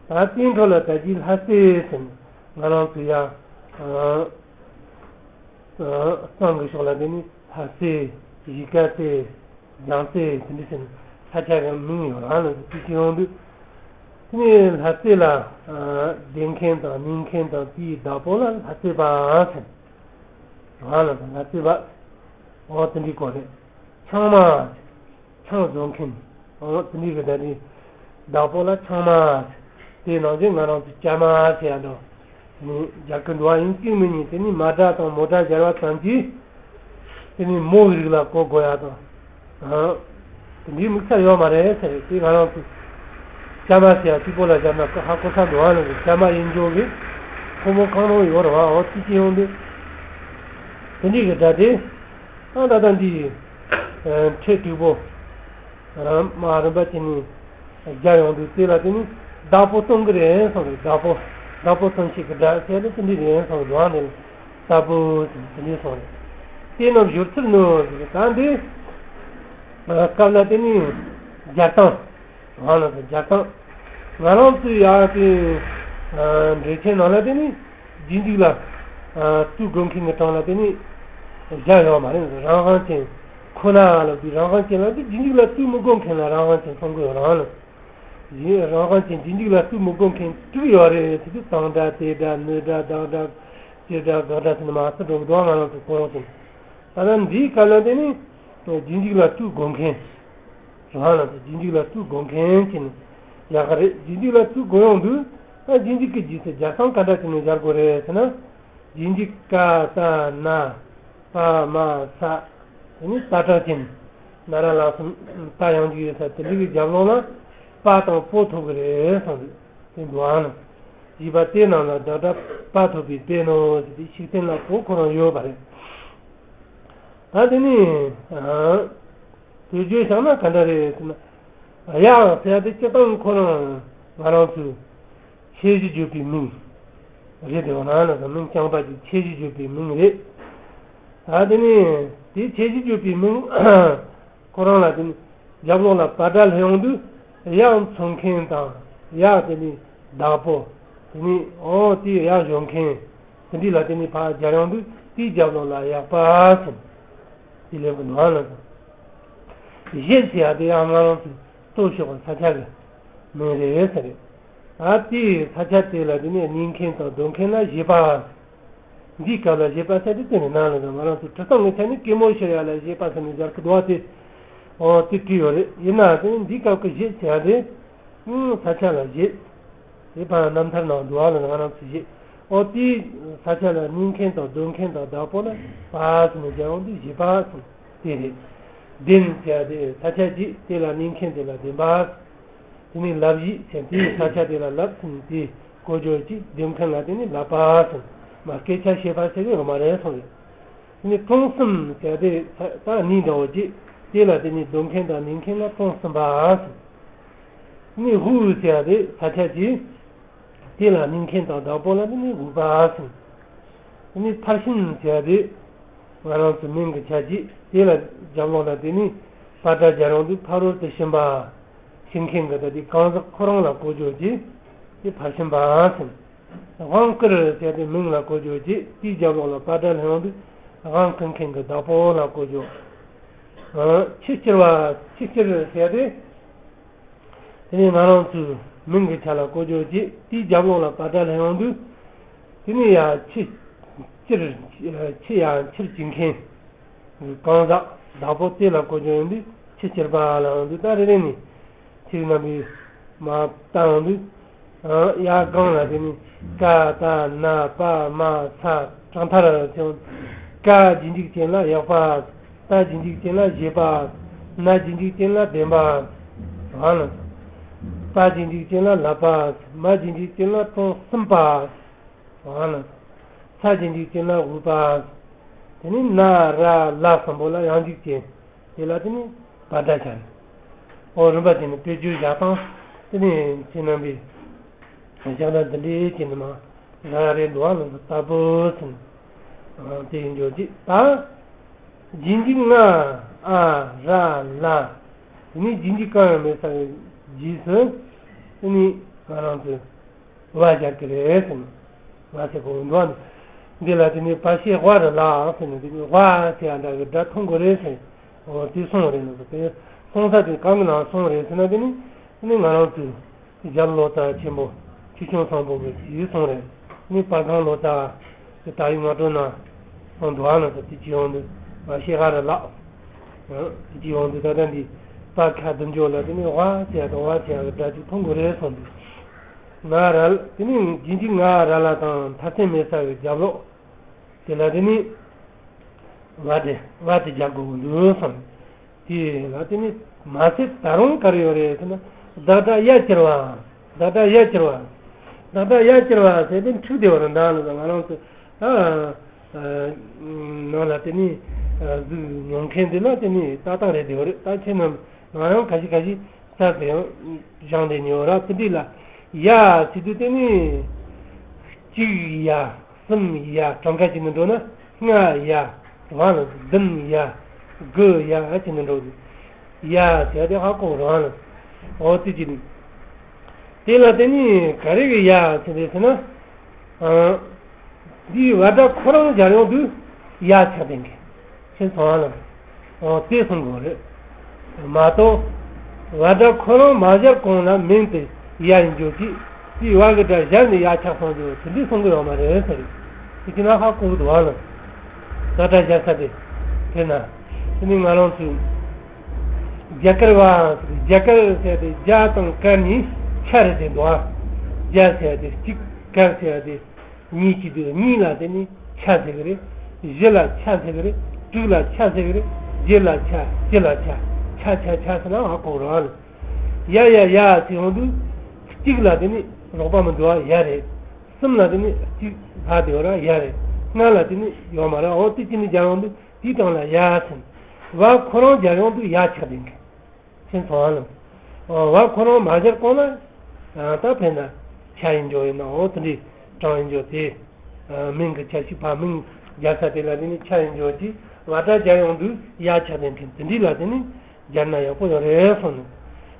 ད་དེའི་འཕྲོ་ལ་ད་ཅི་ལྷ་རྩེ་ཟེར། ང་རང་ཚོ་ཡ་གཙང་གི་ཕྱོགས་ལ་དེ་ནི་ལྷ་རྩེ། གཞིས་ཀ་རྩེ། རྒྱང་རྩེ་དེ་འདྲ་ཟེར་ནས་ས་ཆ་གི་མིང་ཡོད་རང་ལ་དེ་ཅི་ཡོང་དུས། དེ་ནས་ལྷ་རྩེ་ལ་བསྡད་མཁན་དང་གནས་མཁན་དང་དེའི་བདག་པོ་ལ་ལྷ་རྩེ་པ་ཟེར། རང་ལ་དང་ང་བརྩེ་བ། འོ་དེ་འདྲའི་སྐོར་རེད། ཆང་མ། ཆང་བཟོ་མཁན། འོ་དེ་འདྲའི་གི་ད་ནི་བདག་པོ་ལ་ཆང་མ། དེ་ནང་བཞིན་ང་རང་ཚོ་ཅ་མ་ཟེར་ཡ་འདྲ། དེ་ནི་རྒྱ་སྐད་འགྲོ་བ་ཡིན་གཅིག་མིན་གཉིས། དེ་ནི་མ་སྒྲ་དང་མོ་སྒྲ་སྦྱར་བ་ཙམ་གྱིས་དེ་ནི་མོ་གི་རིགས་ལ་གོ་དགོས་ཡ་དང་། དེ་འདྲའི་དམིགས་བསལ་ཡོད་མ་རེད་ཟེར། དེ་ང་རང་ཚོ་ཅ་མ་ཟེར་ཡ་གཅིག་པོ་ལ་སྦྱར་ན་ཧ་གོ་ས་འགྲོ་བ་ལ་ཅ་མ་ཡིན་འཇོག་གི་ཁོ་མོ་གང་རུང་ཡོད་རེད་བ། འོ་དེ་ཅི་ཡོང་དུས་དེ་འདྲའི་གི་སྒྲ་དེ། ཨ་ད་ལྟ་འདི་ཨ་ཁྲིད་དྲུག་པོ་རང་མ་རིམ་པ་བྱས་ནས་སྦྱར་ཡོང་དུས་དེ་ལ་དེ་ནི་བདག་པོ་སྟོན་གི་རེད་གསུངས་རེད། བདག་པོ་བདག་པོ་སྟོན་བྱེད་ཀྱི་སྒྲ་ཟེར་ནི་དེ་འདྲ་རེད་གསུངས་རེད། ལུང་འདི་ལ་ལྟ་བུ་དེ་འདྲ་གསུངས་རེད། དེ་རྣམས་སྦྱོར་ཚུལ་ནི་ད་འདི་སྐབས་ལ་དེ་ནི་སྦྱར་སྟངས། ང་ལ་སྦྱར་སྟངས། ང་རང་ཚོའི་ཡ་དེ་འགྲེལ་ཆེན་ནང་ལ་དེ་ནི་རྗེས་འཇུག་ལ་ལྟོས་དགོས་མཁན་གྱི་གྲངས་ལ་དེ་ནི་སྦྱར་ཡོད་མ་རེད། རང་དབང་ཅན་ཁོ་ན་ལབ་དུས་རང་དབང་ཅན་ལབ་དུས་རྗེས་འཇུག་ལ་ལྟོས་མི་དགོས་མཁན་ལ་རང་དབང་ཅན་གསུང་གི་ཡོད་རང་ལ། རང་དབང་ཅན་རྗེས་འཇུག་ལ་ལྟོས་མི་དགོས་མཁན་དྲུག་ཡོད་རེད། དེ་དུས་དང་སྒྲ་དེ་སྒྲ་ནི་སྒྲ་བདག་སྒྲ་སྤྱི་སྒྲ་དགག་སྒྲ་ཟེར་ནས་མ་ཟེར་འགྲོ་གི་འདུག་ང་རང་ཚོ་གོ་རང་ཅན། ད་ལྟ་འདིའི་སྐབས་ལ་དེ་ནི་རྗེས་འཇུག་ལ་ལྟོས་དགོས་མཁན། རང་ལ་རྗེས་འཇུག་ལ་ལྟོས་དགོས་མཁན་གྱི་ནི་ཡག་ག་རེད། རྗེས་འཇུག་ལ་ལྟོས་དགོས་ཡོང་དུས་ད་རྗེས་འཇུག་གི་རྗེས་སུ་སྦྱར་སྟངས་ག་འདྲ་བྱས་ནས་སྦྱར་དགོས་རེད་ཟེར་ན། རྗེས་འཇུག་ཀ་ཏ་ན་པ་མ་ས། དེ་ནི་ཏ་གྲངས་ཅན། ན་ར་ལ་སོགས་ཏ་ཡང་འཇུག་ཡོད་ས་དེ་འདྲ་གི་རྒྱབ་ལོགས་ལ་པ་དང་པོ་ཐོབ་གི་རེད་གསུངས་འདུག་དེ་འདུག་ཨང་། བཞི་པ་དེ་རྣམས་ལ་བདག་སྒྲ་པ་ཐོབ་པའི་དཔེ་ནོ་ཟེར་ཏེ་ཤུགས་བསྟན་ལ་པོ་ཁོ་རང་ཡོད་པ་རེད། ད་དེ་ནི་ཨ། དེ་བརྗོད་བཞག་ན་ག་འདྲ་རེད་ཟེར་ན། གཡག་ཟེར་ཡ་དེ་སྤྱིར་བཏང་ཁོ་རང་ང་རང་ཚོའི་ཁྱད་གཞི་བརྗོད་པའི་མིང་རེད། དེ་འོ་ན་ན་མིང་རྐྱང་པ་གི་ཁྱད་གཞི་བརྗོད་པའི་མིང་རེད། ད་དེ་ནི་དེའི་ཁྱད་གཞི་བརྗོད་པའི་མིང་ཁོ་རང་ལ་དེ་ནི་རྒྱབ་ལོགས་ལ་པ་སྒྲ་སླེབས་ཡོང་དུས་གཡག་འཚོ་མཁན་དང་གཡག་དེ་ནི་བདག་པོ། དེ་ནི་འོ་དེ་གཡག་གཞོམ་མཁན། དེ་འདི་ལ་དེ་ནི་ཕར་སྦྱར་ཡོང་དུས་དེའི་རྒྱབ་ལོགས་ལ་གཡག་པ་ཟེར། དེ་ལེན་གི་ནང་ལ་དང་། བཞེད་ཟེར་ཡ་དེ་ཡང་ང་རང་ཚོའི་ལྟོ་ཞོག་པ་ས་ཆ་གི་མིང་རེད་ཟེར་རེད། ད་དེའི་ས་ཆ་དེ་ལ་དེ་ནི་གནས་མཁན་དང་སྡོད་མཁན་ལ་བཞེད་པ། འདིའི་སྐབས་ལ་བཞེད་པ་ཟེར་དེ་དེ་ནི་ནང་ལ་དང་ང་རང་ཚོའི་ཁྲི་སྟེང་གི་ཆ་ནི་སྐྱེད་མོས་བྱེད་ཡ་ལ་བཞེད་པ་ཟེར་ནས་སྦྱར་གི་འདུག་བ། དེ་འོ་དེ་བྲིས་ཡོད་རེད། ཡིན་ན་དེ་ནི་འདིའི་སྐབས་ཀྱི་བཞེད་ཟེར་ཡ་དེ། ཨུམ། ས་ཆ་ལ་བཞེད། ཞེས་པ་རྣམ་ཐར་ནང་འདུག་བ་ལ་ང་རང་ཚོས་བཞེད། ཨོ་དེའི་ས་ཆ་ལ་གནས་མཁན་དང་སྡོད་མཁན་དང་བདག་པོ་ལ་པ་ཟེར་ནས་སྦྱར་ཡོང་དུས་བཞེད་པ་ཟེར་དེ་རེད། བདེན་ཟེར་ཡ་དེ་ས་ཆ་གཅིག་དེ་ལ་གནས་མཁན་དེ་ལ་བདེན་པ། དེ་ནས་ལབ་གཞི་ཟེར་དེའི་ས་ཆ་དེ་ལ་ལབ་ཟེར་ནས་དེ་གོ་རྒྱུ་གཅིག་བདེན་མཁན་ལ་དེ་ནི་ལབ་པ་ཟེར། མ་སྐད་ཆ་བཤད་པ་ཟེར་གི་ཡོད་མ་རེད་གསུངས་རེད། དེ་ནི་གྲོང་གསུམ་ཟེར་དེ་ད་གནས་འདྲ་བོ་གཅིག་དེ་ལ་དེ་ནི་སྡོད་མཁན་དང་གནས་མཁན་ལ་གྲོང་གསུམ་པ་ཟེར། ནི་ཧུ་ཟེར་ཡ་དེ་ས་ཆ་གཅིག་དེ་ལ་གནས་མཁན་དང་བདག་པོ་ལ་ནི་ནི་ཧུ་པ་ཟེར། ནི་ཕར་ཕྱིན་ཟེར་ཡ་དེ་ང་རང་ཚོ་མིང་གི་ཆ་གཅིག་དེ་ལ་རྒྱབ་ལོགས་ལ་དེ་ནི་པ་སྒྲ་སྦྱར་ཡོང་དུས་ཕ་རོལ་ཏུ་ཕྱིན་པ། ཕྱིན་མཁན་གྱི་ད་དེ་གང་ཟག་ཁོ་རང་ལ་གོ་རྒྱུ་གཅིག་དེ་ཕར་ཕྱིན་པ་ཟེར། དབང་བསྐུར་ཟེར་ཡ་དེ་མིང་ལ་གོ་རྒྱུ་གཅིག་དེའི་རྒྱབ་ལོགས་ལ་པ་སྒྲ་སླེབས་ཡོང་དུས་དབང་བསྐུར་མཁན་གྱི་བདག་པོ་ལ་གོ་རྒྱུ། ཆུ་སྐྱུར་བ། ཆུ་སྐྱུར་ཟེར་ཡ་དེ། དེ་ནས་ང་རང་ཚོའི་མིང་གི་ཆ་ལ་གོ་རྒྱུ་གཅིག་དེའི་རྒྱབ་ལོགས་ལ་པ་སྒྲ་སླེབས་ཡོང་དུས། དེ་ནས་ཡང་ཆུ་སྐྱུར། ཆུ་ཡང་ཆུར་སྐྱུར་མཁན་གྱི་གང་ཟག་བདག་པོ་དེ་ལ་གོ་རྒྱུ་ཡོང་དུས་ཆུ་སྐྱུར་པ་ལ་ཡོང་དུས་ད་རེ་རེ་ནས་ཆུ་རྣམ་པའི་མ་བཏང་ཡོང་དུས། ཡར་སྒང་ལ་དེ་ནི་ཀ་ཏ་ན་པ་མ་ས་གྲངས་མཐར་ཟེར། ཀ་རྗེས་འཇུག་ཅན་ལ་གཡག་པ། ཏ་རྗེས་འཇུག་ཅན་ལ་བཞེད་པ། ན་རྗེས་འཇུག་ཅན་ལ་བདེན་པ། ཨ་ལ། པ་རྗེས་འཇུག་ཅན་ལ་ལབ་པ། མ་རྗེས་འཇུག་ཅན་ལ་གྲོང་གསུམ་པ། ཨ་ལ། ས་རྗེས་འཇུག་ཅན་ལ་ཧུ་པ། དེ་ནི་ན་ར་ལ་གསུམ་པོ་ལ་ཡང་འཇུག་ཅན། དེ་ལ་དེ་ནི་པ་སྒྲ་སྦྱར། ཨོ་རིམ་པ་དེ་ནི་དཔེ་བརྗོད་བཞག་སྟངས་དེ་ནི་ཁྱེད་རྣམ་པས་ཞག་ན་འདི་འདྲའི་ཅན་ནི་མ་ར་རེ་འགྲོ་བ་ལ་ལྟ་བུ་ཟིན། དེ་ཡིན་འགྱོ་ཅིག་ད་རྗེས་འཇུག་ང་ཨ་ར་ལ་དེ་ནི་རྗེས་འཇུག་གང་ཡང་མེད་ས་གི་རྗེས་སུ་དེ་ནི་ང་རང་ཚོས། བ་སྦྱར་གི་རེད་ཟེར་ནས། བ་ཟེར་གོ་འདུག་ཨ། འདི་ལ་དེ་ནི་བ་ཤད་ཝ་ར་ལ་ཟེར་ནས་དེ་ནི་བ་ཟེར་ཡ་འདྲ་གི་སྒྲ་མཐོང་གི་རེད་ཟེར། འོ་དེ་སོང་རེད་ན་ཟེར་དེ་སོང་ས་དེ་གང་གི་ནང་སོང་རེད་ཟེར་ན་དེ་ནི་དེ་ནི་ང་རང་ཚོའི་རྒྱལ་ལོ་ཙཱ་ཆེན་པོ་ཆོས་སྐྱོང་སམ་བྷོ་གི་དེ་སོང་རེད། ནི་པར་ཁང་ལོ་ཙཱ་གི་ད་ཡིག་ངོ་སྤྲོད་ན། སོང་འདུག་ཨ་ལ་ཟེར་དེ་ཅི་ཡོང་འདུག་བ་ཤེས་ཧ་ར་ལགས། དེ་ཅི་ཡོང་འདུག་ད་ལྟ་འདི་པ་ཁ་བདུན་ཅོག་ལ་དེ་ནི་བ་ཟེར་དང་བ་ཟེར་གི་སྒྲ་ཅིག་མཐོང་དགོས་རེད་སོང་འདུག་ང་ར་དེ་ནི་རྗེས་འཇུག་ང་ར་ལ་དང་མཐར་ཐེམ་མེད་ས་གི་རྒྱབ་ལོགས་དེ་ལ་དེ་ནི་བ་དེ་བ་དེ་རྒྱག་དགོས་འདུག་སོང་། དེ་ལ་དེ་ནི་མ་ཟད་ད་རུང་ག་རེ་ཡོད་རེད་ཟེར་ན། བདག་སྒྲ་ཡ་གྱེར་བ། བདག་སྒྲ་ཡ་གྱེར་བ། བདག་སྒྲ་ཡ་གྱེར་བ་ཟེར་དེ་འཁྲུག་བསྡད་པ་རེད་འདྲ་ལ་ང་རང་ཚོ་ད་ནང་ལ་དེ་ནི་གཟུགས་མྱོང་མཁན་འདི་ལ་དེ་ནི་ཏག་ཏག་རེད་བསྡད་པ་རེད། ད་ཁྱེད་རྣམས་ང་རང་ཁ་ཤས་ཁ་ཤས་རྩ་དེ་ཡང་སྦྱངས་བསྡད་མྱོང་ར། དེ་འདྲ་ལ་ཡ་ཟེར་དུས་དེ་ནི་གཅིག་ཡ། གསུམ་ཡ། གྲངས་ཀ་བྱས་ནས་འགྲོ་ན་ལྔ་ཡ། བ་ལ་བདུན་ཡ། དགུ་ཡ་བྱས་ནས་འགྲོ་གི། ཡ་ཟེར་དེ་ཧ་གོ་རང་ལ། འོ་དེ་ཅི་ནི། དེ་ལ་དེ་ནི་ག་རེ་གི་ཡ་ཟེར་དེ་ཟེར་ན། ཨ། འདིའི་བ་སྒྲ་ཁོ་རང་སྦྱར་ཡོང་དུས་ཡ་ཆགས་ལྡན་གི། ཁྱེད་ཚོ་ཨ་ལ། འོ་དེ་གསུང་དགོས་རེད། མ་གཏོགས། བ་སྒྲ་ཁོ་རང་མ་སྦྱར་གོང་ལ་མིང་དེ་ཡ་ཡིན་རྒྱུ་ཅིག་དེའི་བ་གི་སྒྲ་སྦྱར་ནས་ཡ་ཆགས་སོང་རྒྱུ་དེ་འདྲའི་གསུང་གི་ཡོད་མ་རེད་ཟེར། དེ་ཁྱེད་རང་ཧ་གོ་གི་འདུག་ཨ་ལ། ད་སྒྲ་སྦྱར་ས་དེ། དེ་ན། དེ་ནི་ང་རང་ཚོས། རྒྱ་གར་བ། རྒྱ་གར་ཟེར་དེ་རྒྱ་དང་གར་གཉིས་ཆ་རེད་དེ་འདུག་ཨ། རྒྱ་ཟེར་དེ་གཅིག་གར་ཟེར་དེ། གཉིས་ཀྱི་དུས་གཉིས་ལ་དེ་ནི་ཆ་ཟེར་གི་རེད། བཞི་ལ་ཆ་ཟེར་གི་རེད། དྲུག་ལ་ཆ་ཟེར་གི་རེད། བརྒྱད་ལ་ཆ། བཅུ་ལ་ཆ། ཆ་ཆ་ཆ་ཟེར་ན་ཧ་གོ་རང་ལ། ཡ་ཡ་ཡ་ཟེར་ཡོང་དུས་གཅིག་ལ་དེ་ནི་རོགས་པ་མི་འདུག་ཨ། ཡ་རེད། གསུམ་ལ་དེ་ནི་གཅིག་ཕར་དེ་བ་ར་ཡ་རེད། ལྔ་ལ་དེ་ནི་ཡོད་མ་རེད། འོ་དེ་གཅིག་ནི་སྦྱར་ཡོང་དུས་དེའི་སྟེང་ལ་ཡ་ཟེར། བ་ཁོ་རང་སྦྱར་ཡོང་དུས་ཡ་ཆགས་བསྡད་མཁན། ཁྱེད་ཚོ་ཨ་ལམ། བ་ཁོ་རང་མ་སྦྱར་གོང་ལ། ད་དཔེར་ན་ཆ་ཡིན་འཇོག་ཡིན་ན་འོ་དེ་འདྲའི་གྲངས་ཡིན་འཇོག་དེ། མིང་གི་ཆ་ཞིག་ཕ་མིང་སྦྱར་ས་དེ་ལ་དེ་ནི་ཆ་ཡིན་འཇོག་ཅིག་བ་སྒྲ་སྦྱར་ཡོང་དུས་ཡ་ཆགས་བསྡད་མཁན་དེ་འདྲའི་ལ་དེ་ནི་སྦྱར་ན་ཡག་པོ་ཡོད་རེད་གསུངས་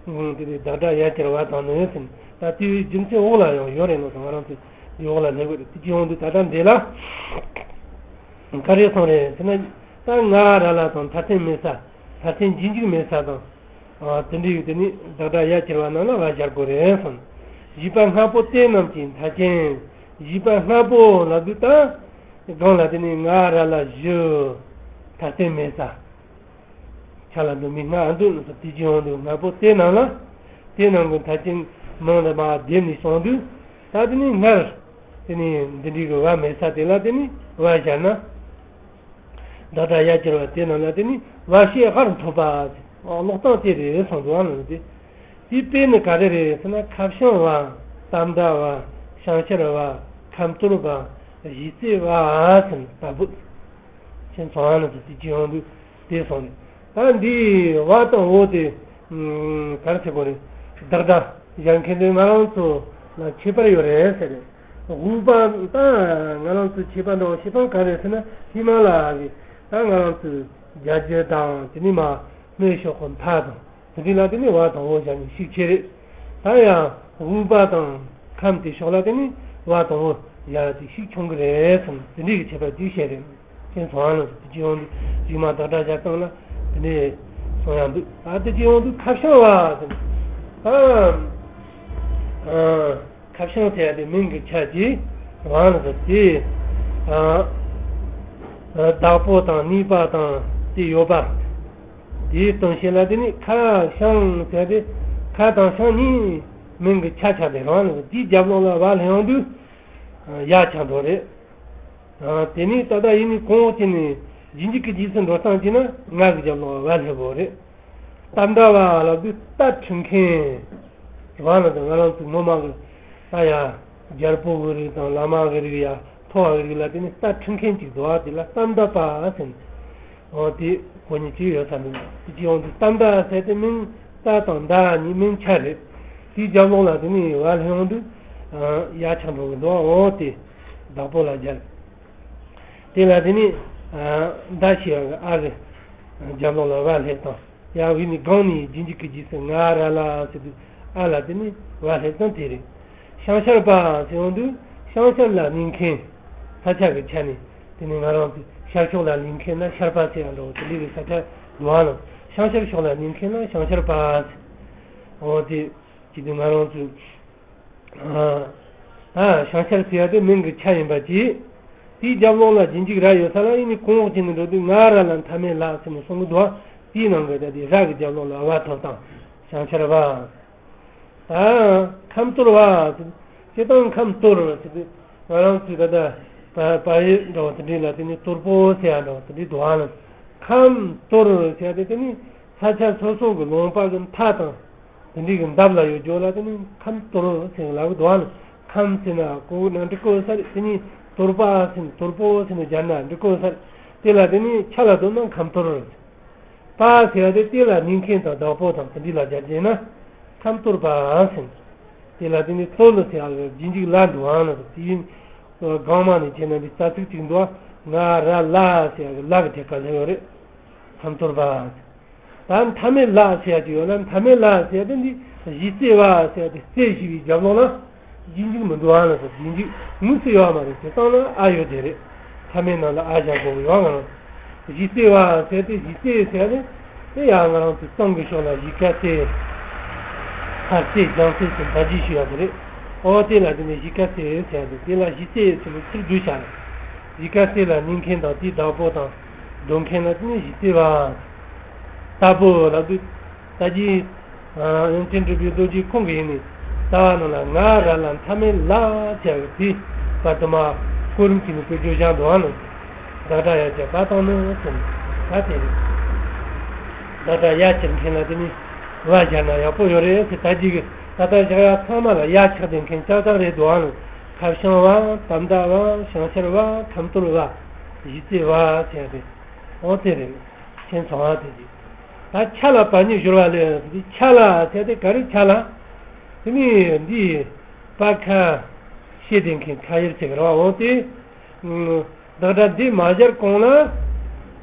ནས། དེ་ནི་བདག་སྒྲ་ཡ་གྱེར་བ་དང་ནི་ཟེར་ནས་ད་དེའི་རྒྱུ་མཚན་འོག་ལ་ཡང་ཡོད་རེད་ནོ་ཟེར། ང་རང་ཚོ་འདི་འོག་ལ་སླེབས་དགོས་རེད། དེ་ཅི་ཡོང་དུས་ད་ལྟ་འདི་ལ་ག་རེ་གསུངས་རེད་ཟེར་ན། ད་ང་ར་ལ་དང་མཐར་ཐེམ་མེད་ས། མཐར་ཐེམ་རྗེས་འཇུག་མེད་ས་དང་། ཨ། དེ་འདྲའི་ཡུལ་དེ་ནི་བདག་སྒྲ་ཡ་གྱེར་བ་རྣམས་ལ་བ་སྦྱར་དགོས་རེད་གསུངས། བཞི་པ་སྔ་པོ་དེ་རྣམས་ཀྱི་མཐའ་ཅན། བཞི་པ་སྔ་པོ་ལབ་དུས་ད་སྒང་ལ་དེ་ནི་ང་ར་ལ་བཞི། མཐར་ཐེམ་མེད་ས། ཆ་ལ་འདུག་མི་སྔ་འདུག་ན་ས་དེ་ཅི་ཡོང་འདུག་སྔ་པོ་དེ་རྣམས་ལ། དེ་རྣམས་ཀྱི་མཐའ་ཅན་མིང་ལ་མ་བསྡེབས་ནས་སོང་དུས་ད་དེ་ནི་སྔར་དེ་ནི་འདི་འདྲའི་གི་བ་མེད་ས་དེ་ལ་དེ་ནི་བ་སྦྱར་ན། བདག་སྒྲ་ཡ་གྱེར་བ་དེ་རྣམས་ལ་དེ་ནི་བ་ཤེས་ཧར་འཐོབ་པ། ཀློག་སྟངས་དེ་རེད་གསུངས་འདུག་ཨ་ནི་དེ། དེའི་དཔེ་ནི་ག་རེ་རེད་ཟེར་ན། ཁ་བྱང་བ། ཏམ་ད་བ། བྱང་ཤར་བ། ཁ་མཐོར་བ། གཞིས་རྩེ་བ་ཟེར་ནས་ལྟ་བུ། ཁྱེད་ཚོ་ཨ་ནི་དེ་ཅི་ཡོང་དུས་དེ་སོང་ནས། ད་འདི་བ་དང་འོ་དེ་ག་རེ་ཟེར་དགོས་རེད། བདག་སྒྲ་སྦྱར་མཁན་དེ་ང་རང་ཚོ་ལ་ཁྱད་པར་ཡོད་རེད་ཟེར་རེད། དབུས་པ་ད་ང་རང་ཚོའི་ཁྱད་པར་འདྲ་བོ་ཞེ་དྲག་ག་རེ་ཟེར་ན། ཧི་མ་ལ་ཡ་གི་ད་ང་རང་ཚོའི་རྒྱ་རྒྱུད་དང་དེ་ནི་མ་སྨད་ཕྱོགས་ཀྱི་མཐའ་དང་དེ་འདྲ་ལ་དེ་ནི་བ་དང་འོ་སྦྱར་ནས་ཤུགས་ཆེ་རེད། ད་ཡང་དབུས་པ་དང་ཁམས་དེ་ཕྱོགས་ལ་དེ་ནི་བ་དང་འོ་སྦྱར་ཏེ་ཤུགས་ཆུང་གི་རེད་ཟེར་ནས་དེ་འདྲའི་གི་ཁྱད་པར་ཅིག་བཤད་རེད། ཁྱེད་ཚོ་ཨ་ནི་དེ་ཅི་ཡོང་དུས་རྗེས་མ་བདག་སྒྲ་སྦྱར་སྟངས་ལ་དེ་འདྲའི་གསུང་ཡག་འདུག་ད་དེ་ཅི་ཡོང་དུས་ཁ་བྱང་བ་ཟེར་ནས། ཨ། ཁ་བྱང་ཟེར་ཡ་དེ་མིང་གི་ཆ་གཅིག་རང་ལ་ཟེར་ཏེ། ཨ། བདག་པོ་དང་གཉིས་པ་དང་དེ་ཡོད་པ། དེའི་དོན་བཤད་ལ་དེ་ནི་ཁ་བྱང་ཟེར་ཏེ། ཁ་དང་བྱང་གཉིས་མིང་གི་ཆ་ཆགས་ཏེ་རང་ལ་ཟེར། དེའི་རྒྱབ་ལོགས་ལ་བ་སླེབས་ཡོང་དུས་ཡ་ཆགས་འགྲོ་རེད། ཨ། དེ་ནི་ད་ལྟ་ཡིན་ནི་གོང་འོག་བྱས་ནས་རྗེས་འཇུག་གི་རྗེས་སུ་འགྲོ་སྟངས་བྱས་ན་ང་གི་རྒྱབ་ལོགས་བ་སླེབས་དགོས་རེད། ཏམ་ད་བ་ལབ་དུས་རྟ་འཁྲུད་མཁན། རང་ལ་དང་ང་རང་ཚོ་ངོ་མ་གི་ད་ཡ་རྒྱལ་པོ་གི་རིགས་དང་བླ་མ་གི་རིགས། ཡ་མཐོ་བ་གི་རིགས་ལ་དེ་ནི་རྟ་འཁྲུད་མཁན་ཅིག་འདུག་ཨ། དེ་ལ་ཏམ་ད་པ་ཟེར་ནས། འོ་དེ་གོ་ཉིད་ཅིག་ཡོད་ས་མིན་འདུག་དེ་ཅི་ཡོང་དུས་ཏམ་ད་ཟེར་དེ་མིང་ཏ་དང་ད་གཉིས་མིང་ཆ་རེད། དེའི་རྒྱབ་ལོགས་ལ་དེ་ནི་བ་སླེབས་ཡོང་དུས་ཡ་ཆགས་འགྲོ་གི་འདུག་འོ་དེ་བདག་པོ་ལ་སྦྱར། དེ་ལ་དེ་ནི་ད་ཞེས་པ་གི་ཨ་གི་རྒྱབ་ལོགས་ལ་བ་སླེབས་དང་། ཡང་འོག་ནས་སྒང་ནས་རྗེས་འཇུག་གི་རྗེས་སུ་ང་ར་ལ་ཟེར་དུས་ཨ་ལ་དེ་ནི་བ་སླེབས་སྟངས་དེ་རེད། བྱང་ཤར་བ་ཟེར་ཡོང་དུས་བྱང་ཤར་ལ་གནས་མཁན་ས་ཆ་གི་ཆ་ནས་དེ་ནི་ང་རང་ཚོས་ཤར་ཕྱོགས་ལ་གནས་མཁན་ན་ཤར་པ་ཟེར་ཡང་འདྲ་བོ་དེ་འདྲའི་གི་ས་ཆ་འདུག་ཨ་ལ། བྱང་ཤར་ཕྱོགས་ལ་གནས་མཁན་ན་བྱང་ཤར་པ་ཟེར། འོ་དེ་བྱེད་དུས་ང་རང་ཚོས་ཨ་ད་བྱང་ཤར་ཟེར་ཡ་དེ་མིང་གི་ཆ་ཡིན་པ་གཅིག་དེའི་རྒྱབ་ལོགས་ལ་རྗེས་འཇུག་ར་ཡོད་ས་ལ། ཡིན་ནི་གོང་འོག་བྱས་ནས་འགྲོ་དུས་ང་ར་ལ་མཐའ་མེད་ལ་ཟེར་ནས་གསུང་གི་འདུག་དེའི་ནང་གི་ད་དེ་ར་གི་རྒྱབ་ལོགས་ལ་བ་ཐོབ་དང་བྱང་ཤར་བ། ད་ཁམས་གཏོར་བ་ཟེར། སྤྱིར་བཏང་ཁམས་གཏོར་ཟེར་དུས་ང་རང་ཚོའི་ད་ལྟ་བ་བ་ཡི་འདྲ་བ་དེ་འདྲ་ལ་དེ་ནི་གཏོར་པོ་ཟེར་ཡ་འདྲ་བ་དེ་འདྲ་འདུག་ཨ་ལ། ཁམས་གཏོར་ཟེར་ཡ་དེ་དེ་ནི་ས་ཆ་སོ་སོ་གི་ལུང་པ་གི་མཐའ་དང་། དེ་འདྲའི་གི་འདབས་ལ་ཡོད་རྒྱུ་ལ་དེ་ནི་ཁམས་གཏོར་ཟེར་ལབ་གི་འདུག་ཨ་ལ། ཁམས་ཟེར་ན་གོ་ན་འགྲིག་གོ་ས་རེད། དེ་ནི་གཏོར་པ་ཟེར་ན་གཏོར་པོ་ཟེར་ན་སྦྱར་ན་འགྲིག་གོ་ས་རེད། དེ་ལ་དེ་ནི་ཆ་ལ་དོན་ན་ཁམས་གཏོར། པ་ཟེར་བ་དེ་དེ་ལ་ནིང་མཁན་དང་བདག་པོ་དང་དེ་འདྲ་ལ་སྦྱར་རྗེས་ན་ཁམས་གཏོར་པ་ཟེར། དེ་ལ་དེ་ནི་གཏོར་ཟེར་བ་རྗེས་འཇུག་ལ་འདུག་ཨ་ན། དེ་ཡིན་གང་མ་ནས་བྱས་ན་འདི་རྩ་ཚིག་ཅིག་འདུག་ང་ར་ལ་ཟེར་བ་ལ་གི་ཐད་ཀ་ལ་ཡོད་རེད། ཁམས་གཏོར་པ། ད་མཐའ་མེད་ལ་ཟེར་ཡ་ཅིག་ཡོད་ན། མཐའ་མེད་ལ་ཟེར་ཡ་དེ་འདི་གཞི་རྩེ་བ་ཟེར་ཡ་དེ་རྩེ་ཞེས་པའི་རྒྱབ་ལོགས་ལ་རྗེས་འཇུག་མི་འདུག་ཨ་ལ་ཟེར། རྗེས་འཇུག་དངོས་སུ་ཡོད་མ་རེད། དེ་སྟངས་ལ་ཨ་ཡོད་དེ་རེད། མཐའ་མེད་ནང་ལ་ཨ་བཞག་དགོས་ཡོད་ང་རང་། གཞི་རྩེ་བ་ཟེར་ཏེ་གཞི་རྩེ་ཟེར་ཏེ་དེ་ཡང་ང་རང་ཚོའི་གཙང་གི་ཕྱོགས་ལ་གཞིས་ཀ་རྩེ། མཁར་རྩེ་སྦྱང་རྩེ་ཟེར་ད་གཞི་ཞུ་ཡ་དེ་རེད། ཨོ་དེ་ལ་དེ་ནས་གཞིས་ཀ་རྩེ་ཟེར་ཏེ་དེ་ལ་གཞི་རྩེ་ཟེར་ནས་ཚུར་བསྡུས་བྱ་རེད། གཞིས་ཀ་རྩེ་ལ་ནིང་མཁན་དང་དེའི་བདག་པོ་དང་སྡོད་མཁན་ལ་དེ་ནས་གཞི་རྩེ་བ། ལྟ་བུ་ལ་དུས་ལྟ་ཅི། ཨ་ཡོན་ཏན་གྲུབ་པའི་རྡོ་རྗེ་ཁོང་གི་ཡིན་ནི། ལྟ་བ་རྣམས་ལ་ང་ར་ལ་མཐའ་མེད་ལ་བྱ་བའི་དེ་བར་དུ་མ་གོ་རིམ་གྱིས་ནི་དཔེ་བརྗོད་བཞག་འདུག་ཨ་ནི། བདག་སྒྲ་ཡ་བྱ་བ་དང་ནི་ཟེར་ནས་ད་དེ་རེད། བདག་སྒྲ་ཡ་བྱེད་མཁན་ལ་དེ་ནི་བ་སྦྱར་ན་ཡག་པོ་ཡོད་རེད་ཟེར། ད་ཅི་གི་ད་ལྟ་བཞག་ཡ་ཚང་མ་ལ་ཡ་ཆགས་བསྡད་མཁན་ཅག་ཅག་རེད་འདུག་ཨ་ནི། ཁ་བྱང་བ། དམ་བདག་བ། བྱང་ཤར་བ། ཁམས་གཏོར་བ། གཞི་རྩེ་བ་ཟེར་ཡ་རེད། ཨོ་དེ་རེད། མཁྱེན་སོང་ཨ་དེ་ཅི། ད་ཆ་ལ་བ་གཉིས་སྦྱོར་བ་ལས་ཆ་ལ་ཟེར་དེ་ག་རེ་ཆ་ལ། དེ་ནི་འདི་པ་ཁ་ཤས་ལྡན་མཁན་ཁ་དབྱེར་ཟེར་གི་རེད་བ། འོ་དེ་བདག་སྒྲ་འདི་མ་སྦྱར་གོང་ལ་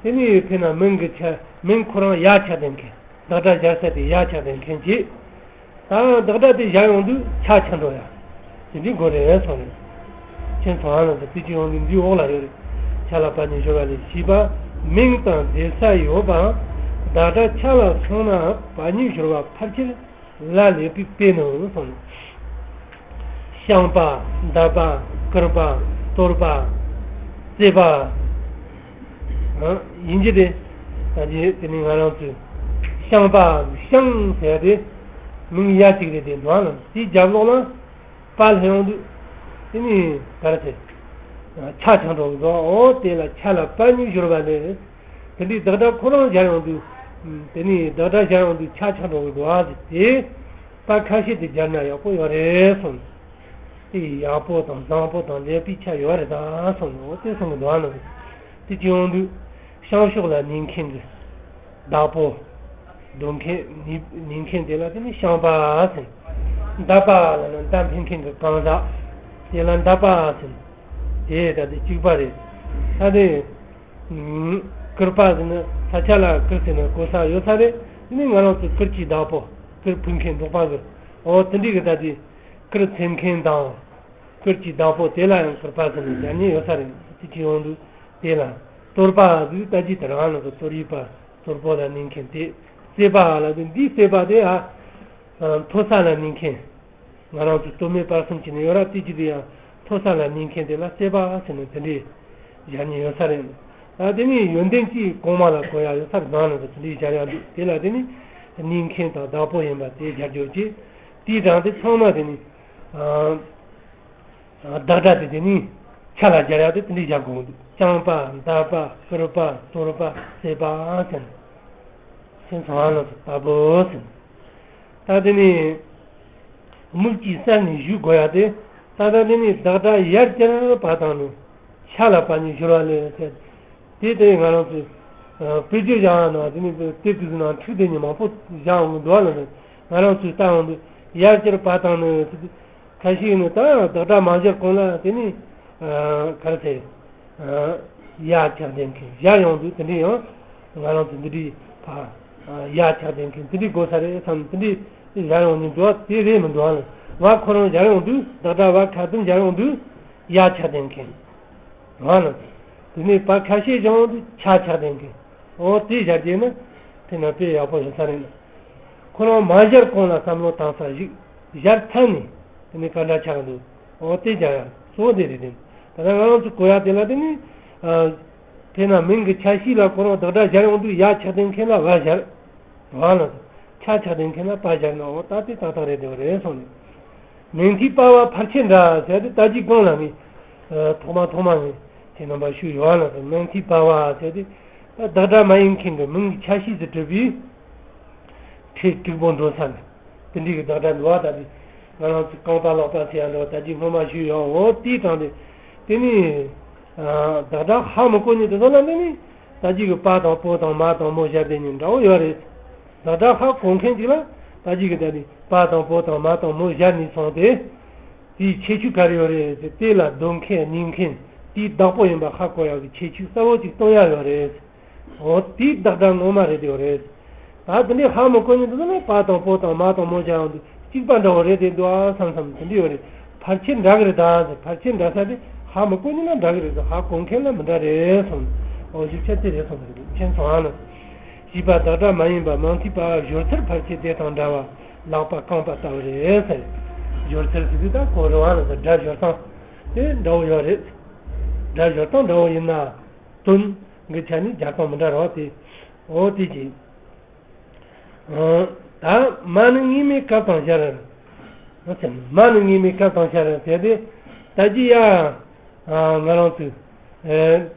དེ་ནི་དཔེར་ན་མིང་གི་ཆ་མིང་ཁོ་རང་ཡ་ཆགས་ལྡན་མཁན། བདག་སྒྲ་སྦྱར་ས་དེ་ཡ་ཆགས་ལྡན་མཁན་གྱི། ད་བདག་སྒྲ་དེ་སྦྱར་ཡོང་དུས་ཆ་ཆགས་འགྲོ་ཡ། དེ་འདྲའི་སྒོ་རེད་སོང་རེད། མཁྱེན་སོང་ཨ་ལ་དང་དེ་ཅི་ཡོང་དུས་འདིའི་འོག་ལ་ཡོད་རེད། ཆ་ལ་བ་གཉིས་སྦྱོར་བ་ལས་བྱས་པ། མིང་དང་འབྲེལ་ས་ཡོད་པའམ་བདག་སྒྲ་ཆ་ལ་སོང་ན་བ་གཉིས་སྦྱོར་བ་ཕལ་ཆེར་ལ་ལས་པའི་དཔེ་ནི་སོང་ནས། བཤང་པ། འདག་པ། བསྐོར་པ། གཙེས་པ། ཡིན་གྱི་རེད། ད་དེ་དེ་ནི་ང་རང་ཚོས་བཤང་པ། བཤང་ཟེར་ཏེ་མིང་ཡ་གཅིག་རེད་དེ་འདུག་ཨ་ལ། དེའི་རྒྱབ་ལོགས་ལ་པ་ལྷན་ཡོང་དུས་དེ་ནི་ག་རེ་ཟེར། ཆ་ཆགས་འགྲོ་གི་འདུག་འོ་དེ་ལ་ཆ་ལ་བ་གཉིས་སྦྱོར་བ་ལས། དེ་འདྲའི་བདག་སྒྲ་ཁོ་རང་སྦྱར་ཡོང་དུས། དེ་ནི་བདག་སྒྲ་སྦྱར་ཡོང་དུས་ཆ་ཆགས་འགྲོ་གི་འདུག་ཨ་ཟེར་ཏེ། པ་ཁ་ཤས་དེ་སྦྱར་ན་ཡག་པོ་ཡོད་རེད་གསུངས། དེ་ཡག་པོ་དང་བཟང་པོ་དང་ལེགས་པའི་ཆ་ཡོད་རེད་ད་གསུངས་ནས། འོ་དེ་གསུང་གི་འདུག་ཨ་ནི། དེ་ཅི་ཡོང་དུས་བཤང་ཕྱོགས་ལ་ཉན་མཁན་གྱི་བདག་པོ། སྡོད་མཁན་ཉན་མཁན་དེ་ལ་དེ་ནི་བཤང་པ་ཟེར། འདག་པ་ལ་ནི་མདའ་འཕེན་མཁན་གྱི་རྐང་ལག་དེ་ལ་འདག་པ་ཟེར། དེ་ད་དེ་གཅིག་པ་རེད། ད་དེ། བསྐོར་པ་ཟེར་ན་ས་ཆ་ལ་བསྐོར་ཟེར་ན་གོ་ས་ཡོད་ས་རེད། དེ་ནི་ང་རང་ཚོ་བསྐོར་གྱི་བདག་པོ། བསྐོར་ཕུལ་མཁན་འབྲོག་པ་གི། འོ་དེ་འདྲའི་གི་ད་དེ། བསྐོར་འཚེམ་མཁན་དང་། བསྐོར་གྱི་བདག་པོ་དེ་ལ་ཡང་བསྐོར་པ་ཟེར་ནས་སྦྱར་ཉེན་ཡོད་ས་རེད། དེ་ཅི་ཡོང་དུས་དེ་ལ་གཏོར་པ་ཟེར། ད་ཅི་དེ་རང་ལ་གཏོར་ཡིག་པ། གཏོར་པོ་ལ་ཉན་མཁན་དེ། གཙེས་པ་ལ་དེ་འདི་གཙེས་པ་དེ་ཨ། མཐོ་ས་ལ་ཉན་མཁན། ང་རང་ཚོ་སྟོད་སྨད་བར་གསུམ་བྱས་ནས་ཡོད་ར། དེ་ཅི་དེ་ཡང་མཐོ་ས་ལ་ཉན་མཁན་དེ་ལ་གཙེས་པ་ཟེར་ནས་དེ་འདྲའི་སྦྱར་ཉེན་ཡོད་ས་རེད། ད་དེ་ནི་ཡོན་ཏན་གྱིས་གོང་མ་ལ་གོ་ཡ་ཡོད་ས་རེད། ནང་ལ་དེ་འདྲའི་སྦྱར་ཡ་འདུག་དེ་ལ་དེ་ནི་ཉན་མཁན་དང་བདག་པོ་ཡིན་པ་དེ་སྦྱར་རྒྱུ་བྱས། དེའི་གྲངས་དེ་ཚང་མ་དེ་ནི། བདག་སྒྲ་དེ་དེ་ནི་ཆ་ལ་སྦྱར་ཡ་དེ་དེ་འདྲའི་སྦྱར་དགོས་འདུག་བཤང་པ། འདག་པ། བསྐོར་པ། གཏོར་པ། གཙེས་པ་ཟེར་ནས། མཁྱེན་སོང་ཨ་ལ་ལྟ་བུ་ཟེར་ནས། ད་དེ་ནི། མིག་གིས་གསལ་ནས་ཞུ་དགོས་ཡ་དེ། ད་ལྟ་དེ་ནི་བདག་སྒྲ་ཡར་བསྐྱར་བ་དང་ནི། ཆ་ལ་བ་གཉིས་སྦྱོར་བ་ལས་ཟེར། དེ་དེ་ང་རང་ཚོས། དཔེ་བརྗོད་བྱ་བ་ནང་དེ་ནི་དེབ་དེ་ཚོ་ནང་འཁྲུག་དེ་ནི་མང་པོ་བཞག་འོང་གི་འདུག་ཨ་ལ། ང་རང་ཚོས་ལྟ་འོང་དུས་ཡར་བསྐྱར་བ་དང་ནི་ཟེར་དུས། ཁ་ཤས་ནི་ད་བདག་སྒྲ་མ་སྦྱར་གོང་ལ་དེ་ནི། ག་རེ་ཟེར། ཡ་ཆགས་ལྡན་མཁན་སྦྱར་ཡོང་དུས་དེ་འདྲའི་ཡང་། ང་རང་ཚོ་འདི་འདྲའི་ཕ། ཡ་ཆགས་ལྡན་མཁན་དེ་འདྲའི་དགོས་ས་རེད་བསམ། དེ་འདྲའི་སྦྱར་ཡོང་ནས་འགྲོ་བ་དེ་རེད་མི་འགྲོ་བ་ལ། བ་ཁོ་རང་སྦྱར་ཡོང་དུས། བདག་སྒྲ་བ་ཁ་བདུན་སྦྱར་ཡོང་དུས། ཡ་ཆགས་ལྡན་མཁན། ང་ལ། དེ་ནས་བ་ཁ་ཤས་སྦྱར་ཡོང་དུས་ཆ་ཆགས་ལྡན་མཁན། འོ་དེ་སྦྱར་རྒྱུ་ན། དེ་ན་དཔེ་ཡག་པོ་ཡོད་ས་རེད་ན། ཁོ་རང་མ་སྦྱར་གོང་ལ་བསམ་བློ་བཏང་ས་ཞིག་སྦྱར་ཚར་ནས་དེ་ནས་ག་འདྲ་ཆགས་འདུག་འོ་དེ་སྦྱར་ཡ་གཙོ་བོ་དེ་རེད་དེ། ད་ལྟ་ང་རང་ཚོ་གོ་ཡ་དེ་ལ་དེ་ནི། དེས་ན་མིང་གི་ཆ་ཤས་ལ་ཁོ་རང་བདག་སྒྲ་སྦྱར་ཡོང་དུས་ཡ་ཆགས་ལྡན་མཁན་ལ་བ་སྦྱར། བ་ལ། ཆ་ཆགས་ལྡན་མཁན་ལ་པ་སྦྱར་ན་འོ་ད་དེ་ཏག་ཏག་རེད་དེ་རེད་གསུངས་ནས། མིང་མཐའི་པ་བ་ཕལ་ཆེར་འདྲ་ཟེར་ཏེ་ད་ཅི་གོང་ལ་ངས་ཐོག་མ་ཐོག་མ་ངས་ཁྱེད་རྣམ་པ་ཞུས་ཡོད་ལ། མིང་མཐའི་པ་བ་ཟེར་ཏེ་ད་བདག་སྒྲ་མ་ཡིན་མཁན་གྱི་མིང་གི་ཆ་ཤས་སུ་གྲུབ་པའི་ཕྲད་དྲུག་པོ་འགྲོ་ས་ནས། དེ་འདྲའི་གི་བདག་སྒྲ་འདུག་བ། ད་དེ་ང་རང་ཚོས་རྐང་པ་ལག་པ་ཟེར་ཡ་འདྲ་བ་ད་ཅི་སྔོན་མ་ཞུས་ཡོད། འོ་དེའི་གྲངས་དེ། དེ་ནི། བདག་སྒྲ་ཧ་མི་གོ་མཁན་དེ་ཚོ་ལ་དེ་ནི། ད་ཅི་གི་པ་དང་པོ་དང་མ་དང་མོ་སྦྱར་དེ་གཉིས་འདྲ་བོ་ཡོད་རེད། བདག་སྒྲ་ཧ་གོ་མཁན་ཅིག་ལ་ད་ཅི་གི་ད་ནི་པ་དང་པོ་དང་མ་དང་མོ་སྦྱར་ནས་སོང་སྟེ། དེའི་ཁྱད་ཆོས་ག་རེ་ཡོད་རེད་ཟེར། དེ་ལ་སྡོད་མཁན་གནས་མཁན་དེའི་བདག་པོ་ཡིན་པ་ཧ་གོ་ཡག་གི་ཁྱད་ཆོས་གསལ་བོ་ཅིག་སྟོན་ཡག་ཡོད་རེད། འོ་དེའི་བདག་སྒྲ་ངོ་མ་རེད་དེ་ཡོད་རེད། ད་དེ་འདྲའི་ཧ་མི་གོ་མཁན་དེ་ཚོ་ནི་པ་དང་པོ་དང་མ་དང་མོ་སྦྱར་ཡོང་དུས་གཅིག་པ་འདྲ་བོ་རེད་དེ་འདུག་ཨ་བསམ་བསམ་དེ་འདྲ་ཡོད་རེད། ཕལ་ཆེར་འདྲ་གི་རེད་ད་ཟེར། ཕལ་ཆེར་འདྲ་ས་དེ་ཧ་མི་གོ་མཁན་ལ་འདྲ་གི་རེད་ཟེར། ཧ་གོ་མཁན་ལ་མི་འདྲ་རེད་གསུངས། འོ་ཞིབ་ཆ་དེ་རེད་གསུངས་རེད། མཁྱེན་སོང་ཨ་ལ། ཞེས་པ་བདག་སྒྲ་མ་ཡིན་པ་མིང་མཐའི་པ་བ་སྦྱོར་ཚུལ་ཕལ་ཆེར་དེ་དང་འདྲ་བ་ལག་པ་རྐང་པ་ལྟ་བུ་རེད་ཟེར། སྦྱོར་ཚུལ་ཟེར་དུས་ད་གོ་རུ་བ་ལ་ཟེར། སྒྲ་སྦྱོར་སྟངས་དེ་འདྲ་བོ་ཡོད་རེད། སྒྲ་སྦྱོར་སྟངས་འདྲ་བོ་ཡིན་ན། དོན་གྱི་ཆ་ནས་སྦྱར་སྟངས་མི་འདྲ་རོགས་དེ། འོ་དེ་ཅི། ད་མ་ནི་སྔོན་མའི་སྐབས་དང་སྦྱར། མ་ནི་སྔོན་མའི་སྐབས་དང་སྦྱར་ཟེར་ཏེ། ད་ཅི་ཡ། ང་རང་ཚོས།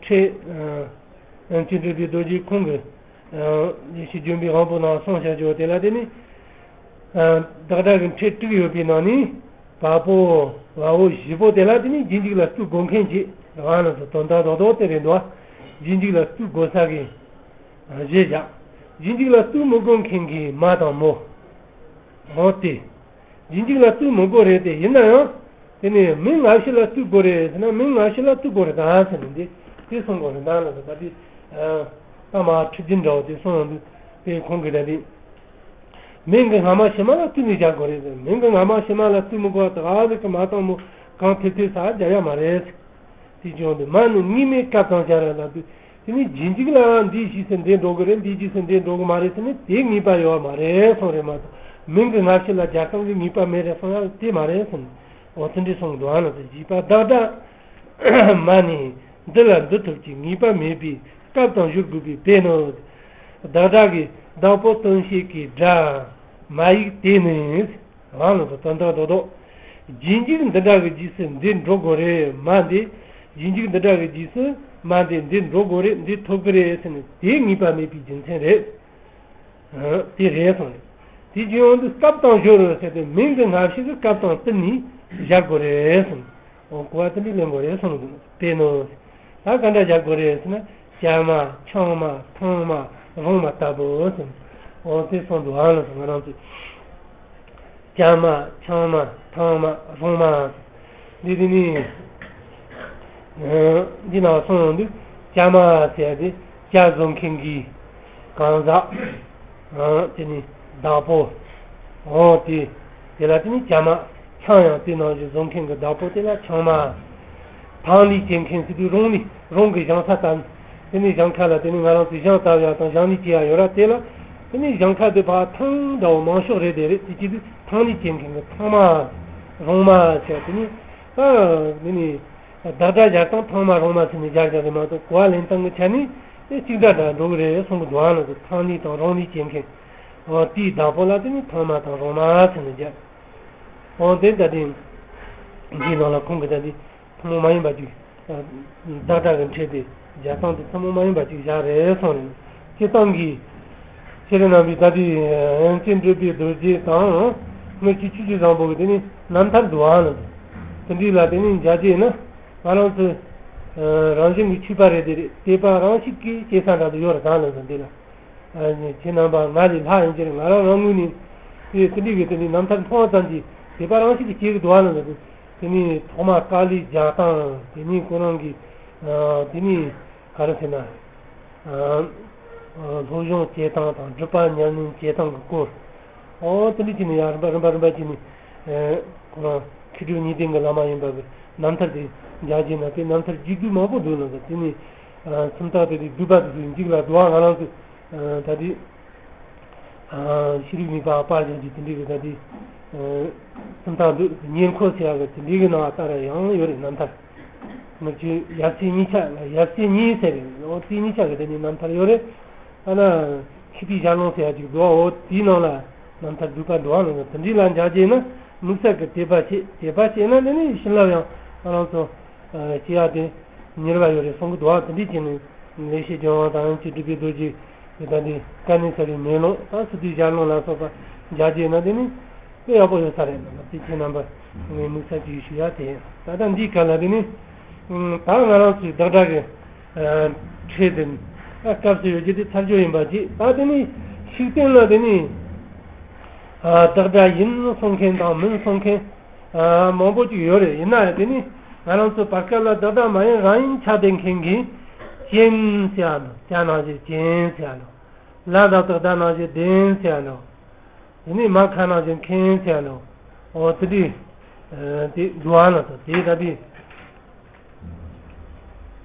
ཁྲེ། ཅི་འདྲ་བའི་རྡོ་རྗེ་ཁོང་གི། ཡེ་ཤེས་ལྗོན་པའི་དབང་པོ་ནང་གསུངས་བཞག་ཆོག་དེ་ལ་དེ་ནི། བདག་སྒྲ་གི་ཕྲད་དྲུག་ཡོད་པའི་ནང་ནས། བ་པོ། བ་འོ་བཞི་པོ་དེ་ལ་དེ་ནི་རྗེས་འཇུག་ལ་བསྡུ་དགོས་མཁན་གྱི་རང་ལ་དོན་དག་རྡོག་རྡོག་དེ་རེད་འདུག་རྗེས་འཇུག་ལ་བསྡུ་དགོས་ས་གི་གཞི་བཞག་རྗེས་འཇུག་ལ་བསྡུ་མི་དགོས་མཁན་གྱི་མ་དང་མོ། འོ་དེ། རྗེས་འཇུག་ལ་བསྡུ་མི་དགོས་རེད་དེ། ཡིན་ན་ཡང་། དེ་ནས་མིང་སྔ་ཕྱི་ལ་བསྡུ་དགོས་རེད་ཟེར་ན། མིང་སྔ་ཕྱི་ལ་བསྡུ་དགོས་རེད་ད་ཟེར་ནས་འདི་དེ་གསུང་དགོས་རེད་ད་ལ་ད་དེ། ད་མ་ཁྲི་འཛིན་འདྲ་བོ་དེ་གསུང་ཡོང་དུས་དེ་ཁོང་གིས་ད་དེ། མིང་གི་སྔ་མ་ཕྱི་མ་ལ་བསྡུས་ནས་སྦྱར་དགོས་རེད་ཟེར། མིང་གི་སྔ་མ་ཕྱི་མ་ལ་བསྡུ་མི་དགོས་པ་ད་ག་ཟིག་གི་མ་དང་མོ་གང་ཐུབ་ཐུབ་ས་སྦྱར་ཡ་མ་རེད། དེ་བྱུང་དུས་མ་ནི་སྔོན་མའི་སྐབས་དང་སྦྱར་ལ་དུས་དེ་ནི་རྗེས་འཇུག་ལ་འདི་གཞིས་སུ་འདི་འགྲོ་གི་རེད། འདི་རྗེས་སུ་འདི་འགྲོ་གི་མ་རེད་ཟེར་ནས་དེ་ངེས་པ་ཡོད་པ་མ་རེད་གསུངས་རེད་མ་གཏོགས། མིང་གི་སྔ་ཕྱི་ལ་སྦྱར་སྟངས་ཀྱི་ངེས་པ་མེད་རེད་གསུངས་ཡ་དེ་མ་རེད་གསུངས། འོ་དེ་འདྲའི་གསུངས་འདུག་ཨ་ན་ཟེར། བཞི་པ་བདག་སྒྲ་མ་ནི་འདི་ལ་འདི་ཐུབ་ཀྱི་ངེས་པ་མེད་པའི་སྐབས་དང་སྦྱོར་དགོས་པའི་དཔེ་ནི། བདག་སྒྲ་གི་བདག་པོ་སྟོན་བྱེད་ཀྱི་སྒྲ་མ་ཡིག་དེ་ནི། རང་ལ་དོན་དག་རྡོག་རྡོག་རྗེས་འཇུག་འདི་འདྲ་གི་རྗེས་སུ་འདི་འགྲོ་དགོས་རེད། མ་འདི། རྗེས་འཇུག་འདི་འདྲ་གི་རྗེས་སུ་མ་འདི་འདི་འགྲོ་དགོས་རེད། འདི་ཐོབ་ཀྱི་རེད་ཟེར་ནས་དེ་ངེས་པ་མེད་པའི་རྒྱུ་མཚན་རེད། དེ་རེད་གསུངས་རེད། དེ་བརྗོད་ཡོང་དུས་སྐབས་དང་སྦྱོར་ཟེར་ཏེ་མིང་གི་སྔ་ཕྱི་གི་སྐབས་དང་བསྟུན་ནས་སྦྱར་དགོས་རེད་གསུངས། འོ་གོ་བ་དེ་འདྲ་ལེན་དགོས་རེད་གསུངས་འདུག་དཔེ་ནི། ད་ག་འདྲ་སྦྱར་དགོས་རེད་ཟེར་ན། བྱ་མ། ཆང་མ། ཐང་མ། རོང་མ་ལྟ་བུ་ཟེར། འོ་དེ་གསུངས་འདུག་ཨ་ལ་ང་རང་ཚོས། བྱ་མ། ཆང་མ། ཐང་མ། རོང་མ། འདི་དེ་ནི། འདི་ནང་གསུངས་འདུག་བྱ་མ་ཟེར་ཏེ་བྱ་བཟོ་མཁན་གྱི་གང་ཟག་དེ་ནི་བདག་པོ། འོ་དེ། དེ་ལ་དེ་ནི་བྱ་མ། ཆང་ཡང་དེ་ནང་བཞིན་བཟོ་མཁན་གྱི་བདག་པོ་དེ་ལ་ཆང་མ། ཐང་ལི་སྐྱེ་མཁན་ཟེར་དུས་རོང་ནི་རོང་གི་ཞིང་ས་དང་། དེ་ནི་ཞིང་ཁ་ལ་དེ་ནི་ང་རང་ཚོས་ཞིང་བཏབ་ཡ་དང་ཞིང་ལས་བྱེད་ཡ་ཡོད་ར། དེ་ལ་དེ་ནི་ཞིང་ཁ་དེ་ཕར་ཐང་འདྲ་བོ་མང་ཤོས་རེད་དེ་རེད། དེ་བྱེད་དུས་ཐང་ལི་སྐྱེ་མཁན་གྱི་ཐང་མ། རོང་མ་ཟེར་དེ་ནི། ཨ། དེ་ནི། བདག་སྒྲ་སྦྱར་སྟངས་ཐང་མ་རོང་མ་ཟེར་ནས་སྦྱར་བཞག་རེད་མ་གཏོགས་གོ་བ་ལེན་སྟངས་ཀྱི་ཆ་ནས་དེ་གཅིག་སྒྲ་འདྲ་འགྲོ་གི་རེད་གསུང་གི་འདུག་ཨ་ནི་ཐང་ལི་དང་རོང་ལི་སྐྱེ་མཁན། འོ་དེའི་བདག་པོ་ལ་དེ་ནི་ཐང་མ་དང་རོང་མ་ཟེར་ནས་སྦྱར། འོ་དེ་ལྟ་སྟེ། འདིའི་ནང་ལ་ཁོང་གིས་ད་དེ་ཐུན་མོང་མ་ཡིན་པ་ཅིག་བདག་སྒྲ་གི་ཕྲད་དེ་སྦྱར་སྟངས་དེ་ཐུན་མོང་མ་ཡིན་པ་ཅིག་བཞག་རེད་གསུངས་རེད། སྤྱིར་བཏང་གི་ཤེས་རིག་རྣམ་པའི་ད་དེ་དབྱིན་ཇི་འགྲོས་པའི་རྡོ་རྗེ་དང་དངུལ་ཆུ་ཆུ་ཆུ་བཟང་པོ་གི་དེ་ནི་རྣམ་ཐར་འདུག་ཨ་ལ། དེ་འདྲའི་ལ་དེ་ནི་མཇལ་རྒྱུ་ཡིན་ན་ང་རང་ཚོ་རང་བཞིན་གྱི་ཆོས་པ་རེད་དེ་རེད། དད་པ་རང་ཤུགས་ཀྱིས་སྐྱེ་ས་འདྲ་དུ་ཡོད་རེད་ད་ལ་འདི་ལ། ཁྱེད་རྣམ་པ་ང་ལས་ལྷག་ཡིན་གྱི་རེད། ང་རང་རང་ངོས་ནས་དེ་དེ་འདྲའི་གི་དེ་ནི་རྣམ་ཐར་མཐོང་བ་ཙམ་གྱིས་དད་པ་རང་ཤུགས་ཀྱིས་སྐྱེ་གི་འདུག་ཨ་ལ་འདི། དེ་ནས་ཐོག་མ་དཀའ་ལས་རྒྱག་སྟངས། དེ་ནས་ཁོ་རང་གི་ཨ་དེ་ནས་ག་རེ་ཟེར་ན། ཨ་ཨ་སློབ་སྦྱོང་བྱེད་སྟངས་དང་སྒྲུབ་པ་ཉམས་ལེན་བྱེད་སྟངས་ཀྱི་སྐོར། ཨོ་དེ་འདྲ་བྱས་ནས་ཡང་རིམ་པ་རིམ་པ་རིམ་པ་བྱས་ནས་ཨ་ཁོ་རང་མཁས་གྲུབ་གཉིས་ལྡན་གྱི་བླ་མ་ཡིན་པ་གི་རྣམ་ཐར་དེ་མཇལ་རྒྱུ་ན་དེ་རྣམ་ཐར་རྒྱས་བསྡུས་མང་པོ་འདུག་ལ། དེ་ནས་ཨ་སུམ་རྟགས་དེ་དེ་བསྡུས་པ་དེ་ཚོའི་མཇུག་ལ་བསྡུ་བ་ང་རང་ཚོ་ཨ་ད་དེ། ཤེས་རིག་གཉིས་པ་པར་བཞག་རྒྱུ་དེ་འདྲའི་གི་ད་དེ། སུམ་རྟགས་འདུག་ཉེར་མཁོ་ཟེར་ཡག་གི་དེ་འདྲའི་གི་ནང་ལྟར་ཡང་ཡོད་རེད་རྣམ་ཐར། མི་ཆོས་ཡབ་སྲས་གཉིས་ཆ་ཡབ་སྲས་གཉིས་ཟེར་རེད། འོ་དེ་གཉིས་ཆ་གི་དེ་ནས་རྣམ་ཐར་ཡོད་རེད། ཨ་ན་ཆོས་པའི་ཞལ་ལུང་ཟེར་ཡ་ཅིག་འདུག་འོ་དེའི་ནང་ལ་རྣམ་ཐར་བསྡུས་པ་འདུག་ཨ་ནི་དེ་འདྲའི་ལ་མཇལ་རྒྱུ་ན་དམིགས་བསལ་གྱི་དད་པ་བྱེད། དད་པ་བྱས་ན་དེ་ནི་བྱིན་རླབས་ཡང་ང་རང་ཚོ་སྐྱེ་བ་དེ་མྱུར་བ་ཡོད་རེད་གསུང་གི་འདུག་ཨ་དེ་འདྲའི་བྱས་ནས་ལེགས་བཤད་ལྗོན་དབང་དང་ཆོས་སྒྲུབ་པའི་རྡོ་རྗེ་དེ་ལྟ་འདི་དཀའ་གནད་གསལ་བའི་མེ་ལོང་དང་སི་ཏུའི་ཞལ་ལུང་ལ་སོགས་པ་མཇལ་རྒྱུ་ན་དེ་ནི། དཔེ་ཡག་པོ་ཡོད་ས་རེད། ད་དེ་ཁྱེད་རྣམ་པ་ངས་དམིགས་བསལ་གྱིས་ཞུ་ཡ་དེ་ད་ལྟ་འདིའི་སྐབས་ལ་དེ་ནི་ད་ང་རང་ཚོའི་བདག་སྒྲ་གི་ཁྲིད་དེ་སྐབས་སུ་ཡོད་རྒྱུ་དེ་ཚར་གཅོད་ཡིན་པ་ཅིག་ད་དེ་ནི་ཤུགས་བསྟན་ལ་དེ་ནི་བདག་སྒྲ་ཡིན་གསུང་མཁན་དང་མིན་གསུང་མཁན་མང་པོ་ཅིག་ཡོད་རེད། ཡིན་ན་ཡང་དེ་ནི་ང་རང་ཚོ་བར་སྐབས་ལ་བདག་སྒྲ་མ་ཡིན་རང་ཡིན་ཆགས་བསྡད་མཁན་གྱི་ཅན་ཟེར་ཡ་ནོ། ཅ་ནང་བཞིན་ཅན་ཟེར་ཡ་ནོ། ལ་དང་བདག་སྒྲ་ནང་བཞིན་ལྡན་ཟེར་ཡ་ནོ། དེ་ནས་མ་ཁ་ནང་བཞིན་མཁན་ཟེར་ནོ། འོ་དེ་འདྲའི་དེ་འདུག་ཨ་ལ་དང་དེ་ད་དེ་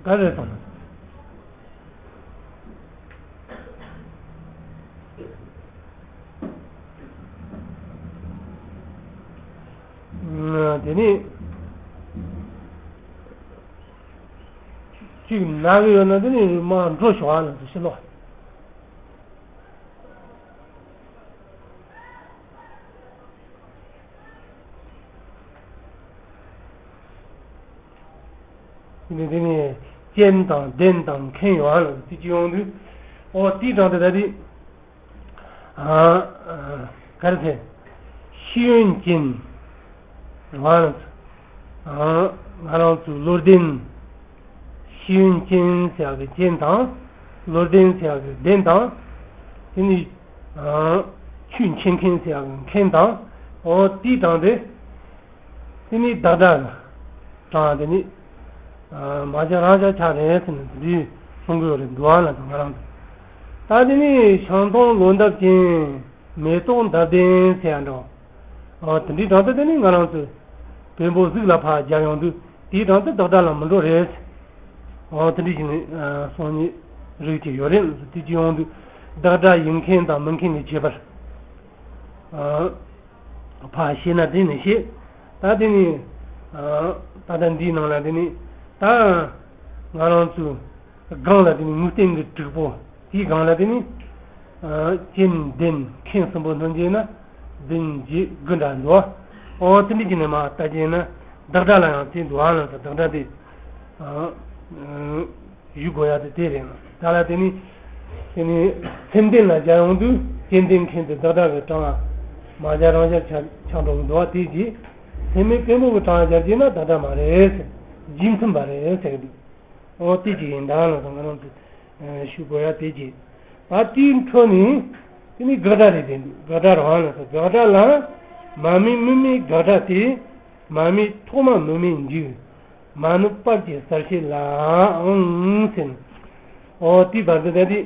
ག་རེ་དང་དེ་ནས་གཅིག་ན་གི་ཡོད་ན་དེ་ནས་མ་འགྲོ་ཤོག་ཨ་ལ་དང་ཕྱི་ལོགས། དེ་ནས་དེ་ནས་ཅན་དང་ལྡན་དང་མཁན་ཡོད་ཨ་ལ་དེ་ཅི་ཡོང་དུས། ཨོ་དེའི་གྲངས་དེ་ད་དེ་ག་རེ་ཟེར། ཤེས་ཡོན་ཅན་ཡོད་ཨ་ལ། ང་རང་ཚོའི་བློ་ལྡན། ཤེས་ཡོན་ཅན་ཟེར་ཡག་གི་ཅན་དང་། བློ་ལྡན་ཟེར་ཡག་གི་ལྡན་དང་། དེ་ནི་ཆོས་འཆད་མཁན་ཟེར་ཡག་གི་མཁན་དང་། འོ་དེའི་གྲངས་དེ་དེ་ནི་བདག་སྒྲ་གི་གྲངས་དེ་ནི་མ་བྱ་རང་བྱ་ཆགས་རེད་ཟེར་ནས་དེ་འདྲའི་གསུང་གི་ཡོད་རེད་འདུག་ཨ་ལ་ང་རང་ཚོ། ད་དེ་ནི་ཤིང་སྡོང་ལོ་འདབ་ཅན། མེ་ཏོག་འདབ་ལྡན་ཟེར་ཡ་འགྲོ། ཨོ་དེ་འདྲའི་གྲངས་དེ་དེ་ནི་ང་རང་ཚོ་བེམ་པོ་གཟུགས་ལ་ཕར་སྦྱར་ཡོང་དུས་དེའི་གྲངས་དེ་བདག་སྒྲ་ལ་མི་འགྲོ་རེད། ཨོ་དེ་འདྲའི་ཞིག་ནི་སོང་ནི་རིགས་ཅིག་ཡོད་རེད། དེ་ཅི་ཡོང་དུས་བདག་སྒྲ་ཡིན་མཁན་དང་མིན་མཁན་གྱི་ཁྱད་པར་ཕར་ཤེས་ན་དེ་ནི་ཤེས། ད་དེ་ནི་ད་ལྟ་འདིའི་ནང་ལ་དེ་ནི་ད་ང་རང་ཚོའི་སྒང་ལ་དེ་ནི་ངུ་སྟེང་གི་དྲུག་པོ། དེའི་སྒང་ལ་དེ་ནི། ཨ་ཅན་ལྡན་མཁན་གསུམ་པོ་སྣོན་རྒྱུ་ན་བདུན་བརྒྱད་དགུ་འདྲ་འདུག་ཨོ་དེ་འདྲ་བྱས་ནས་མར་ལྟ་རྒྱུ་ན་བདག་སྒྲ་ལ་ཡང་དེ་འདུག་ཨ་ལ་བདག་སྒྲ་དེ། ཨ་ཞུ་དགོས་ཡ་དེ་དེ་རེད། ད་ལ་དེ་ནི། དེ་ནི་ཚད་ལྡན་ལ་སྦྱར་ཡོང་དུས་ཅན་ལྡན་མཁན་དེ་བདག་སྒྲ་གི་གྲངས་མ་སྦྱར་རང་སྦྱར་ཆགས་ཆགས་འགྲོ་གི་འདུག་ཨ་དེ་རྗེས་ཚད་མེད་བེམ་པོ་གི་གྲངས་སྦྱར་རྒྱུ་ན་བདག་སྒྲ་མ་རེད། རྗེས་མཐུན་པ་རེད་ཟེར་གི་འདུག་ཨོ་དེ་ཅིག་ཡིན་ད་ལ་དང་ང་རང་ཚོ་ཞུ་དགོས་ཡ་དེ་ཅིག་ད་དེའི་འཕྲོ་ནས་དེ་ནི་དགག་སྒྲ་རེད་དེ་འདུག་དགག་སྒྲ་རང་ལ་དགག་སྒྲ་ལ་མ་སྨད་མི་སྨད་དགག་སྒྲ་སྟེ། མ་སྨད་ཐོག་མ་མི་སྨད་འཇུག་མ་ནུབ་བར་གྱི་གསལ་བྱེད་ལའང་ཟེར། ཨོ་དེའི་བར་དུ་ད་དེ་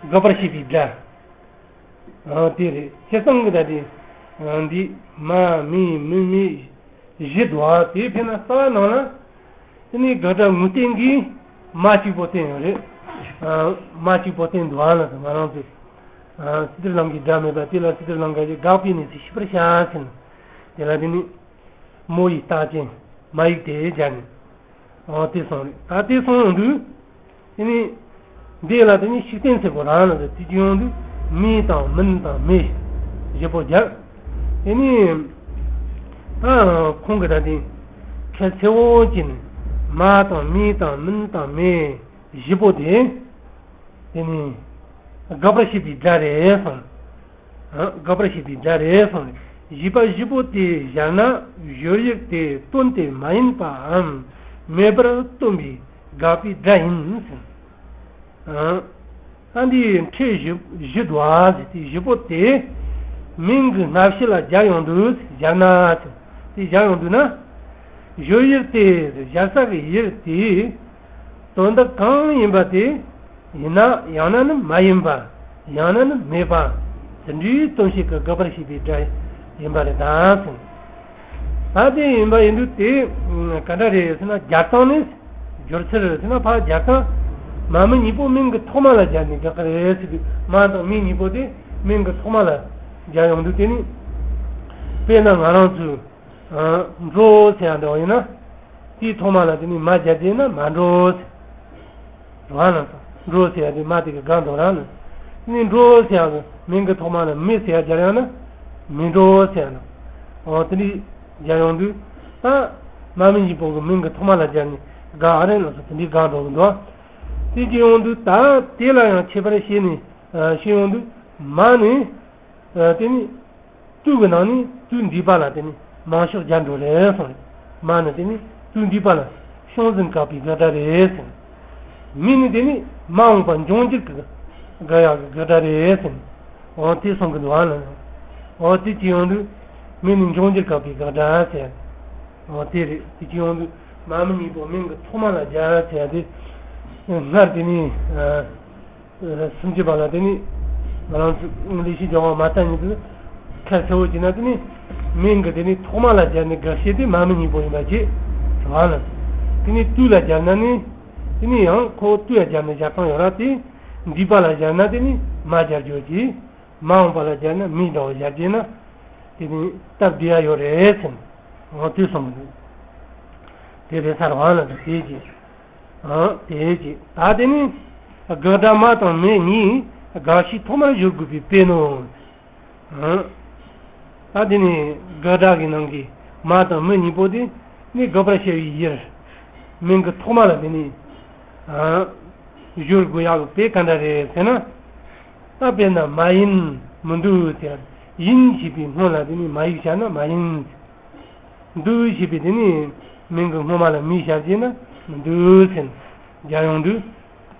དགག་པར་བྱེད་པའི་སྒྲ། ཨ་དེ་རེད། ཁྱེད་ཚང་གི་ད་དེ་འདི་མ་སྨད་མི་སྨད་བཞི་འདུག་ཨ་དེ་ཕན་ན་རྩ་བ་ནང་ལ་དེ་ནི་དགག་སྒྲ་ངུ་སྟེང་གིས་མ་གཅིག་པོ་བསྟན་ཡོད་རེད། ཨ་མ་གཅིག་པོ་བསྟན་འདུག་ཨ་ལ་ང་རང་ཚོས་ཨ་སི་ཏུར་ལང་གི་སྒྲ་མེད་པ་དེ་ལ་སི་ཏུར་ལང་ག་ཞིག་དགག་པའི་གནས་ཚུལ་ཤེས་པར་བྱ་ཟེར་ན། དེ་ལ་དེ་ནི་མོ་ཡི་རྟགས་ཅན་མ་ཡིག་དེ་སྦྱར་ནས། ཨོ་དེ་སོང་རེད། ད་དེ་སོང་ཡོང་དུས་དེ་ནི་འདི་ལ་དེ་ནི་ཤུགས་བསྟན་ཚེ་གོ་རང་ལ་དེ་དེ་ཅི་ཡོང་དུས་མི་དང་མིན་དང་མེད་བཞི་པོ་སྦྱར། དེ་ནི་ད་ཁོང་གི་ད་དེ་ཁྱད་ཚེ་བོ་ཅི་ནི་མ་དང་མི་དང་མིན་དང་མེད་བཞི་པོ་དེ་དེ་ནི་དགག་པར་བྱེད་པའི་སྒྲ་རེད་སོང་། དགག་པར་བྱེད་པའི་སྒྲ་རེད་གསུངས་ནས། བཞི་པ་བཞི་པོ་དེ་སྦྱར་ན་བརྗོད་ཡུལ་དེ་དོན་དེ་མ་ཡིན་པའམ་མེད་པར་སྟོན་པའི་དགག་པའི་སྒྲ་ཡིན་ཟེར། ད་འདིའི་ཕྲད་བཞི་བཞི་འདུག་ཨ་ཟེར་དེ་བཞི་པོ་དེ་མིང་གི་སྔ་ཕྱི་ལ་སྦྱར་ཡོང་དུས་སྦྱར་ན་ཟེར་དེ་སྦྱར་ཡོང་དུས་ན་བརྗོད་ཡུལ་དེ་སྦྱར་ས་གི་ཡུལ་དེ། དོན་དག་གང་ཡིན་པ་དེ་ཡིན་ན་ཡང་ན་ནི་མ་ཡིན་པ་ཡང་ན་ནི་མེད་པ་དེ་འདྲའི་སྟོན་བྱེད་ཀྱི་དགག་པར་བྱེད་པའི་སྒྲ་ཡིན་པ་རེད་ད་གསུངས། ད་དེ་ཡིན་པ་ཡིན་དུས་དེ་ག་འདྲ་རེད་ཟེར་ན་སྦྱར་སྟངས་ནི་སྦྱོར་ཚུལ་ཟེར་ན་ཕར་སྦྱར་སྟངས་མ་མི་གཉིས་པོ་མིང་གི་ཐོག་མ་ལ་སྦྱར་ནས་དགག་གི་རེད་ཟེར་དུས་མ་དང་མི་གཉིས་པོ་དེ་མིང་གི་ཐོག་མ་ལ་སྦྱར་ཡོང་དུས་དེ་ནི་དཔེར་ན་ང་རང་ཚོས། འགྲོ་ཟེར་ཡ་འདྲ་བ་ཡིན་ན། དེའི་ཐོག་མ་ལ་དེ་ནི་མ་སྦྱར་རྗེས་ན་མ་འགྲོ་ཟེར། རང་ལ་འགྲོ་ཟེར་ཡ་དེ་མ་དེ་གི་དགག་འགྲོ་རང་ལ། དེ་ནི་འགྲོ་ཟེར་ཡ་གི་མིང་གི་ཐོག་མ་ལ་མི་ཟེར་ཡ་སྦྱར་ཡང་ན་མི་འགྲོ་ཟེར་ཡ་ན། འོ་དེ་འདྲའི་སྦྱར་ཡོང་དུས་ད་མ་མི་གཉིས་པོ་གི་མིང་གི་ཐོག་མ་ལ་སྦྱར་ནས་དགག་ཨ་རེ་ལ་སོགས་དེ་འདྲའི་དགག་འགྲོ་གི་འདུག་དེ་གྱི་ཡོང་དུས་ད་དེ་ལ་ཡང་ཁྱད་པར་བཤད་ནས་ཤེས་ཡོང་དུས་མ་ནི། དེ་ནི། དུས་ཀྱི་ནང་ནས་དུས་འདས་པ་ལ་དེ་ནི་མང་ཤོས་སྦྱར་འགྲོ་རེད་གསུངས་རེད། མ་ནི་དེ་ནི་དུས་འདས་པ་ལ་ཤོང་ཟིན་བཀག་པའི་དགག་སྒྲ་རེད་ཟེར། མི་ནི་དེ་ནི་མ་འོངས་པ་འབྱུང་འགྱུར་གྱི་དགག་ཡག་གི་དགག་སྒྲ་རེད་ཟེར། འོ་དེ་གསུང་གི་འདུག་ཨ་ལ། འོ་དེ་ཅི་ཡོང་དུས་མི་ནི་འབྱུང་འགྱུར་བཀག་པའི་དགག་སྒྲ་ཟེར། འོ་དེ་རེད། དེ་ཅི་ཡོང་དུས་མ་མི་གཉིས་པོ་མིང་གི་ཐོག་མ་ལ་སྦྱར་ཟེར་དེ། སྔར་དེ་ནི། སུམ་ཅུ་པ་ལ་དེ་ནི་ང་རང་ཚོ་ལས་བྱེད་སྦྱོར་བ་མ་ལྟ་ཉིད་དུ་ཁ་གསལ་བོ་བྱས་ན་དེ་ནི་མིང་གི་དེ་ནི་ཐོག་མ་ལ་སྦྱར་ནས་དགག་བྱེད་དེ་མ་མི་གཉིས་པོ་ཡིན་པ་བྱེད་རང་ལ། དེ་ནི་དུས་ལ་སྦྱར་ན་ནི་དེ་ནི་ཡང་ཁོ་དུས་ལ་སྦྱར་ནས་སྦྱར་སྟངས་ཡོད་ར། དེ་འདས་པ་ལ་སྦྱར་ན་དེ་ནི་མ་སྦྱར་རྒྱུ་གྱིས། མ་འོངས་པ་ལ་སྦྱར་ན་མི་འདྲ་བ་སྦྱར་རྗེས་ན་དེ་ནི་སྟབས་བདེ་ཡ་ཡོད་རེད་ཟེར་ནས་འོ་དུས་གསུངས་གི་འདུག་དེ་རེད་ས་རང་ལ་འདུག་དེ་ཅི། ཨང་། དེ་ཅི། ད་དེ་ནི་དགག་སྒྲ་མ་དང་མི་གཉིས་དགག་བྱའི་ཐོག་མར་སྦྱོར་དགོས་པའི་དཔེ་ནོ། ཨང་། ད་དེ་ནི་དགག་སྒྲ་གི་ནང་གི་མ་དང་མི་གཉིས་པོ་དེ་ནི་དགག་པར་བྱ་བའི་ཡུལ། མིང་གི་ཐོག་མ་ལ་དེ་ནི། ཨང་། སྦྱོར་དགོས་ཡག་གི་དཔེ་ག་འདྲ་རེད་ཟེར་ན། ད་དཔེར་ན་མ་ཡིན་མི་འདུག་ཟེར། ཡིན་ཞེས་པའི་སྔོན་ལ་དེ་ནི་མ་ཡིག་བྱས་ན་མ་ཡིན། འདུག་ཞེས་པའི་དེ་ནི་མིང་གི་སྔོན་མ་ལ་མི་བྱ་བྱས་ན་མི་འདུག་ཟེར་ནས་སྦྱར་ཡོང་དུས།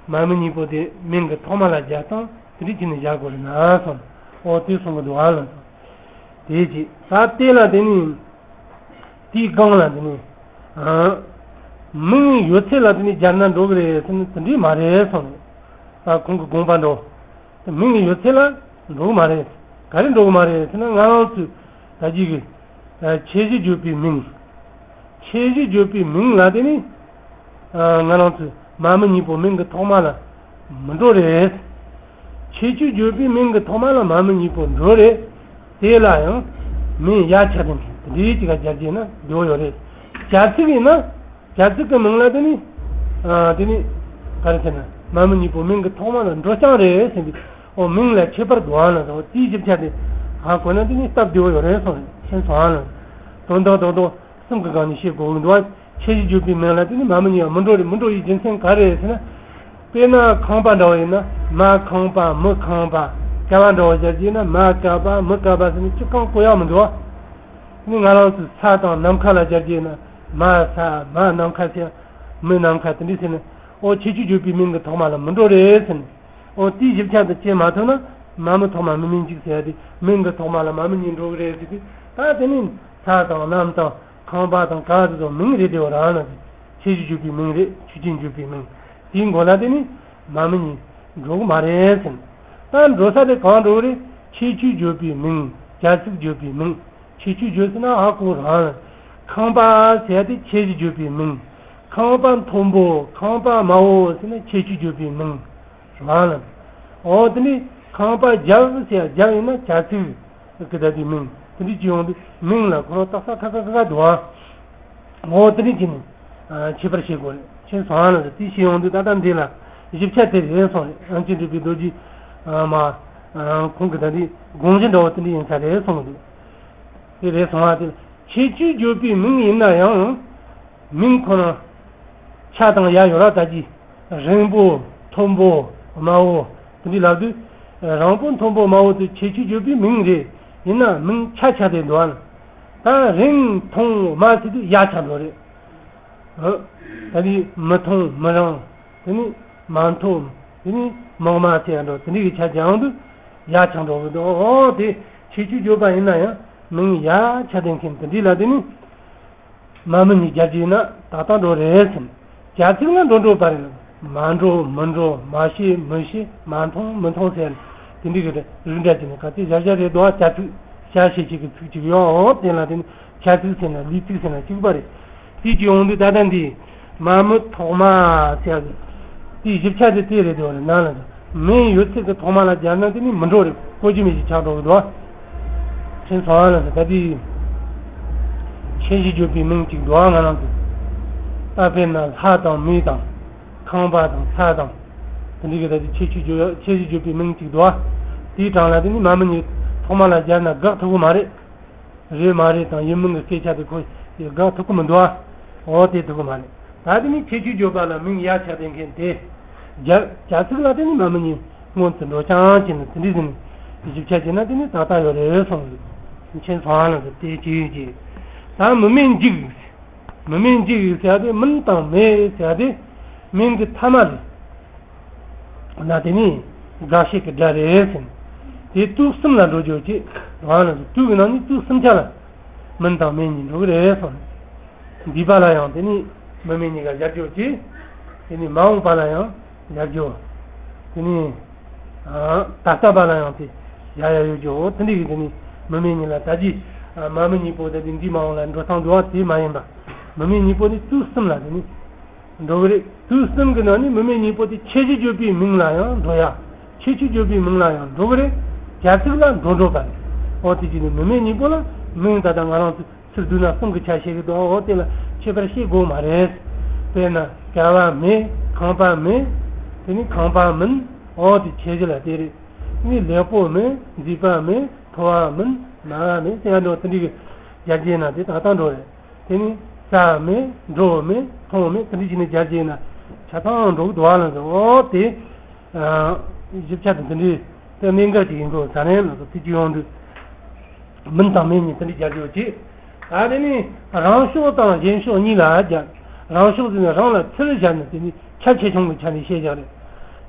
མ་མི་གཉིས་པོ་དེ་མིང་གི་ཐོག་མ་ལ་སྦྱར་སྟངས་དེ་འདྲ་བྱས་ནས་སྦྱར་དགོས་རེད་ན་གསུངས། འོ་དེ་གསུང་གི་འདུག་ཨ་ལ། དེ་ཅི། ད་དེ་ལ་དེ་ནི་དེའི་སྒང་ལ་དེ་ནི་མིང་ཡོད་ཚད་ལ་དེ་ནི་སྦྱར་ན་འགྲོ་གི་རེད་ཟེར་ན་དེ་འདྲ་མ་རེད་གསུངས་རེད། ཁོང་གི་དགོངས་པ་འདྲ། མིང་ཡོད་ཚད་ལ་འགྲོ་གི་མ་རེད། ག་རེ་འགྲོ་གི་མ་རེད་ཟེར་ན་ང་རང་ཚོའི་ད་ཅི་གི་ཁྱད་གཞི་བརྗོད་པའི་མིང་། ཁྱད་གཞི་བརྗོད་པའི་མིང་ལ་དེ་ནི་ང་རང་ཚོའི་མ་མི་གཉིས་པོ་མིང་གི་ཐོག་མ་ལ་མི་འགྲོ་རེད། ཁྱད་ཆོས་བརྗོད་པའི་མིང་གི་ཐོག་མ་ལ་མ་མི་གཉིས་པོ་འགྲོ་རེད། དེ་ལ་ཡང་མིང་ཡ་ཆ་ལྡན་མཁན་དེ་འདྲའི་ཅིག་ག་སྦྱར་རྗེས་ན་འགྲོ་ཡོད་རེད། བྱ་ཚིག་ཡིན་ན། བྱ་ཚིག་གི་མིང་ལ་དེ་ནི། ཨ། དེ་ནི། ག་རེ་ཟེར་ན། མ་མི་གཉིས་པོ་མིང་གི་ཐོག་མ་ལ་འགྲོ་རྐྱང་རེད་ཟེར་འདུག་འོ་མིང་ལ་ཁྱད་པར་འདུག་ཨ་ལ་ཟེར། འོ་དེའི་ཞིབ་ཆ་དེ་ཧ་གོ་ན་དེ་ནི་སྟབས་བདེ་བོ་ཡོད་རེད་གསུངས་རེད། མཁྱེན་སོང་ཨ་ལ། དོན་དག་རྡོག་རྡོག་གསུམ་གི་སྒང་ནས་བཤད་དགོས་ཀྱི་འདུག་ཨ། ཁྱད་གཞི་བརྗོད་པའི་མིང་ལ་དེ་ནི་མ་མི་གཉིས་པོ་མི་འགྲོ་རེད། མི་འགྲོ་ཡི་རྒྱུ་མཚན་ག་རེ་རེད་ཟེར་ན། དཔེར་ན་ཁང་པ་འདྲ་བོ་ཡིན་ན་མ་ཁང་པ་མི་ཁང་པ། ཀ་བ་འདྲ་བོ་སྦྱར་རྗེས་ན་མ་ཀ་བ་མི་ཀ་བ་ཟེར་ནས་ཅི་གང་གོ་ཡག་མི་འདུག་ཨ། དེ་ནི་ང་རང་ཚོའི་ས་དང་ནམ་མཁའ་ལ་སྦྱར་རྗེས་ན། མ་ས་མ་ནམ་མཁའ་ཟེར། མི་ནམ་མཁའ་དེ་འདྲ་ཟེར་ནས། ཨོ་ཁྱད་ཆོས་བརྗོད་པའི་མིང་གི་ཐོག་མ་ལ་མི་འགྲོ་རེད་ཟེར་ནས། ཨོ་དེའི་ཞིབ་ཆ་དེ་བྱེད་མ་ཐུབ་ན་མ་མི་ཐོག་མ་མི་མིན་གཅིག་ཟེར་ཡ་དེ་མིང་གི་ཐོག་མ་ལ་མ་མི་གཉིས་འགྲོ་གི་རེད་ཟེར་དུས། ད་དེ་ནི་ས་དང་གནམ་དང་ཁང་པ་དང་ག་དེ་ཚོ་མིང་རེད་དེ། བ་རང་ལ་ཁྱད་ཆོས་བརྗོད་པའི་མིང་རེད། ཆོས་ཅན་བརྗོད་པའི་མིང་དེའི་མགོ་ལ་དེ་ནི་མ་མི་གཉིས་འགྲོ་གི་མ་རེད་ཟེར་ནས། ད་འགྲོ་ས་དེ་གང་འགྲོ་གི་རེད། ཁྱད་ཆོས་བརྗོད་པའི་མིང་། བྱ་ཚིག་བརྗོད་པའི་མིང་། ཁྱད་ཆོས་བརྗོད་ཟེར་ན་ཧ་གོ་རང་། ཁང་པ་ཟེར་ཡ་དེ་ཁྱད་གཞི་བརྗོད་པའི་མིང་། ཁང་པ་མཐོན་པོ། ཁང་པ་དམའ་བོ་ཟེར་ན་ཁྱད་ཆོས་བརྗོད་པའི་མིང་རང་ལ། འོ་དེ་ནི་ཁང་པ་རྒྱབ་ཟེར་ཡ་རྒྱབ་ཡིན་ན་བྱ་ཚིག་གི་ད་དེའི་མིང་། དེ་འདྲ་ཅིག་ཡོང་དུས་མིང་ལ་ཁོ་རང་རྟགས་གསལ་ཁ་ཁ་ཁ་ཁ་འདུག་ཨ། འོ་དེ་འདྲ་ཅིག་ནི་ཁྱད་པར་བྱེད་དགོས་རེད། ཁྱེད་སོང་ཨ་ལ་དེ་ཤེས་ཡོང་དུས་ད་ལྟ་འདི་ལ་ཞིབ་ཆ་དེ་རེད་སོང་རེད། ཨང་ཅི་འགྲུབ་པའི་རྡོ་རྗེ་མ་ཁོང་གི་ད་འདི་དགོངས་གཞི་འདྲ་བོ་དེ་འདྲ་ཡིན་ས་རེད་སོང་འདུག་དེ་རེད་སོང་ཨ། དེ་ཁྱད་ཆོས་བརྗོད་པའི་མིང་ཡིན་ན་ཡང་མིང་ཁོ་ན་ཆ་དང་ཡ་ཡོད་ར། ད་ཅི་རིང་པོ་མཐོན་པོ་དམའ་བོ་དེ་འདྲ་ལབ་དུས་རིང་པོ་མཐོན་པོ་དམའ་བོ་དེ་ཁྱད་ཆོས་བརྗོད་པའི་མིང་རེད། ཡིན་ན་མིང་ཆ་ཆ་དེ་འདུག་ཨ། ད་རིང་མཐོང་དམའ་ཟེར་དུས་ཡ་ཆ་འགྲོ་རེད། ད་ནི་མི་མཐོང་མི་རིང་། དེ་ནི་མ་མཐོ། དེ་ནི་མང་དམའ་ཟེར་ཡ་འགྲོ། དེ་འདྲའི་གི་ཆ་རྒྱག་དུས་ཡ་ཆགས་འགྲོ་གི་འདུག་འོ་དེ་ཁྱད་ཆོས་བརྗོད་པ་ཡིན་ན་ཡང་མིང་ཡ་ཆ་ལྡན་མཁན་དེ་འདྲ་ལ་དེ་ནི་མ་མི་གཉིས་སྦྱར་གྱི་ཡིན་ན་ཏག་ཏག་འགྲོ་རེད་ཟེར། བྱ་ཚིག་ལ་འགྲོ་འགྲོ་བ་རེད། མ་འགྲོ་མི་འགྲོ། མ་ཤེས་མི་ཤེས། མ་མཐོང་མི་མཐོང་ཟེར། དེ་འདྲའི་གི་རིགས་འདྲ་ཅིག་ནི་ག་ཚོད་བཞག་བཞག་རེད་འདུག་བྱ་ཚིག་བྱ་ཞེས་བྱེད་ཀྱི་ཚིག་ཅིག་ཡོད། འོ་དེ་ལ་དེ་ནི་བྱ་ཚིག་ཟེར་ན་ལས་ཚིག་ཟེར་ན་གཅིག་པ་རེད། དེ་ཅི་ཡོང་དུས་ད་ལྟ་འདི་མ་མི་ཐོག་མ་ཟེར་གི་དེའི་ཞིབ་ཆ་དེ་དེ་རེད་དེ། འོ་རེད་ན་ལ་མིང་ཡོད་ཚད་ཀྱི་ཐོག་མ་ལ་སྦྱར་ན་དེ་ནི་མི་འགྲོ་རེད། གོ་རྒྱུ་མེད་ཅིག་ཆགས་འགྲོ་གི་འདུག་ཁྱེད་ཚོ་ཨ་ལ་ད་དེ་ ཁྱད་གཞི་བརྗོད་པའི་མིང་གཅིག་འདུག་ང་རང་ཚོ། ད་དཔེར་ན་ལྷ་དང་མི་དང་ཁང་པ་དང་ས་དང་། དེ་འདྲའི་གི་ད་ཅི་ཁྱད་ཆོས་བརྗོད་ཁྱད་གཞི་བརྗོད་པའི་མིང་གཅིག་འདུག་དེའི་གྲངས་ལ་དེ་ནི་མ་མི་གཉིས་ཐོག་མ་ལ་སྦྱར་ན་དགག་ཐུབ་ཀྱི་མ་རེད། རེད་མ་རེད་དང་ཡིན་མིན་གྱི་སྐད་ཆ་དེ་ཁོ་དགག་ཐུབ་ཀྱི་མི་འདུག་འོ་དེ་ཐུབ་ཀྱི་མ་རེད། ད་དེ་ནི་ཁྱད་ཆོས་བརྗོད་པ་ལ་མིང་ཡ་ཆ་དེ་མཁན་དེ། རྒྱ་རྒྱ་ཚིག་ལ་དེ་ནི་མ་མི་གཉིས་སྔོན་དུ་འགྲོ་རྐྱང་བྱས་ནས་དེ་འདྲའི་ཟིན་ཞིབ་ཆ་བྱས་ན་དེ་ནི་ཏག་ཏག་ཡོད་རེད་གསུངས། མཁྱེན་སོང་ཨ་ལ་དེ་ཅི་ཡོད་ཀྱི། ད་མི་མེད་འཇིག་མི་མེད་འཇིག་ཟེར་ཏེ་མིན་དང་མེད་ཟེར་ཏེ་མིང་གི་མཐའ་མ་རེད། ན་དེ་ནི་དགག་བྱེད་ཀྱི་སྒྲ་རེད་ཟེར། དེ་དུས་གསུམ་ལ་འགྲོ་རྒྱུ་ཅི། རང་ལ་དུས་ཀྱི་ནང་ནི་དུས་གསུམ་ཆ་ལ་མིན་དང་མེད་གཉིས་འགྲོ་གི་རེད་གསུངས། འདས་པ་ལ་ཡང་དེ་ནི་མི་མེད་གཉིས་ཀ་སྦྱར་རྒྱུ་ཅི། དེ་ནི་མ་འོངས་པ་ལ་ཡང་སྦྱར་རྒྱུ། དེ་ནི་ད་ལྟ་བ་ལ་ཡང་དེ་སྦྱར་ཡ་ཡོད་རྒྱུ། འོ་དེ་འདྲ་གི་དེ་ནི་མི་མེད་གཉིས་ལ་ད་ཅི་མ་མི་གཉིས་པོ་ད་དེ་འདས་མ་འོངས་ལ་འགྲོ་སྟངས་འདུག་བ་དེ་མ་ཡིན་པ། མི་མེད་གཉིས་པོ་ནི་དུས་གསུམ་ལ་དེ་ནི། འགྲོ་གི་རེད། དུས་གསུམ་གྱི་ནང་ནས་མི་མེད་གཉིས་པོ་དེ་ཁྱད་གཞི་བརྗོད་པའི་མིང་ལ་ཡང་འགྲོ་ཡ། ཁྱད་ཆོས་བརྗོད་པའི་མིང་ལ་ཡང་འགྲོ་གི་རེད། རྒྱ་ཚིག་ལ་འགྲོ་འགྲོ་པ་རེད། འོ་དེ་བྱས་ནས་མི་མེད་གཉིས་པོ་ལ་མིང་ད་ལྟ་ང་རང་ཚོ་ཚུར་བསྡུ་ན་གསུམ་གྱི་ཆ་བཤད་ཀྱི་འདུག་འོ་དེ་ལ་ཁྱད་པར་བཤད་དགོས་མ་རེད། དཔེར་ན་བསྐལ་པ་མེད། ཁང་པ་མེད། དེ་ནི་ཁང་པ་མིན། འོ་དེ་ཁྱད་གཞི་ལ་དེ་རེད། དེ་ནི་ལེགས་པོ་མེད། མཛེས་པ་མེད། མཐོ་བ་མིན། དམའ་བ་མེད། དེ་ཡང་འགྲོ་དེ་འདྲའི་གི་རྒྱ་རྒྱས་ན་དེ་ད་ལྟ་འགྲོ་རེད། དེ་ནི་ས་མེད། འགྲོ་མེད། མཐོང་མེད། དེ་འདྲ་བྱས་ནས་རྒྱ་བྱས་ན་ཆ་ཚང་འགྲོ་གི་འདུག་བ་ལ་འདུག་འོ་དེ་ཞིབ་ཆ་དེ་འདི་འདྲའི་དེ་གནད་འགག་ཅིག་ཡིན་འགྲོ་ཟ་རན་ལ་འདུག་དེ་ཅི་ཡོང་དུས་མིན་དང་མེད་གཉིས་དེ་འདྲའི་རྒྱ་བྱེད་ཅིག་ད་དེ་ནི་རང་ཕྱོགས་དང་གཞན་ཕྱོགས་གཉིས་ལ་རྒྱ། རང་ཕྱོགས་ཟེར་ན་རང་ལ་ཚུར་སྦྱར་ནས་དེ་ནི་ཁྱབ་ཆེ་ཆུང་གི་ཆ་ནས་བཤད་བཞག་རེད།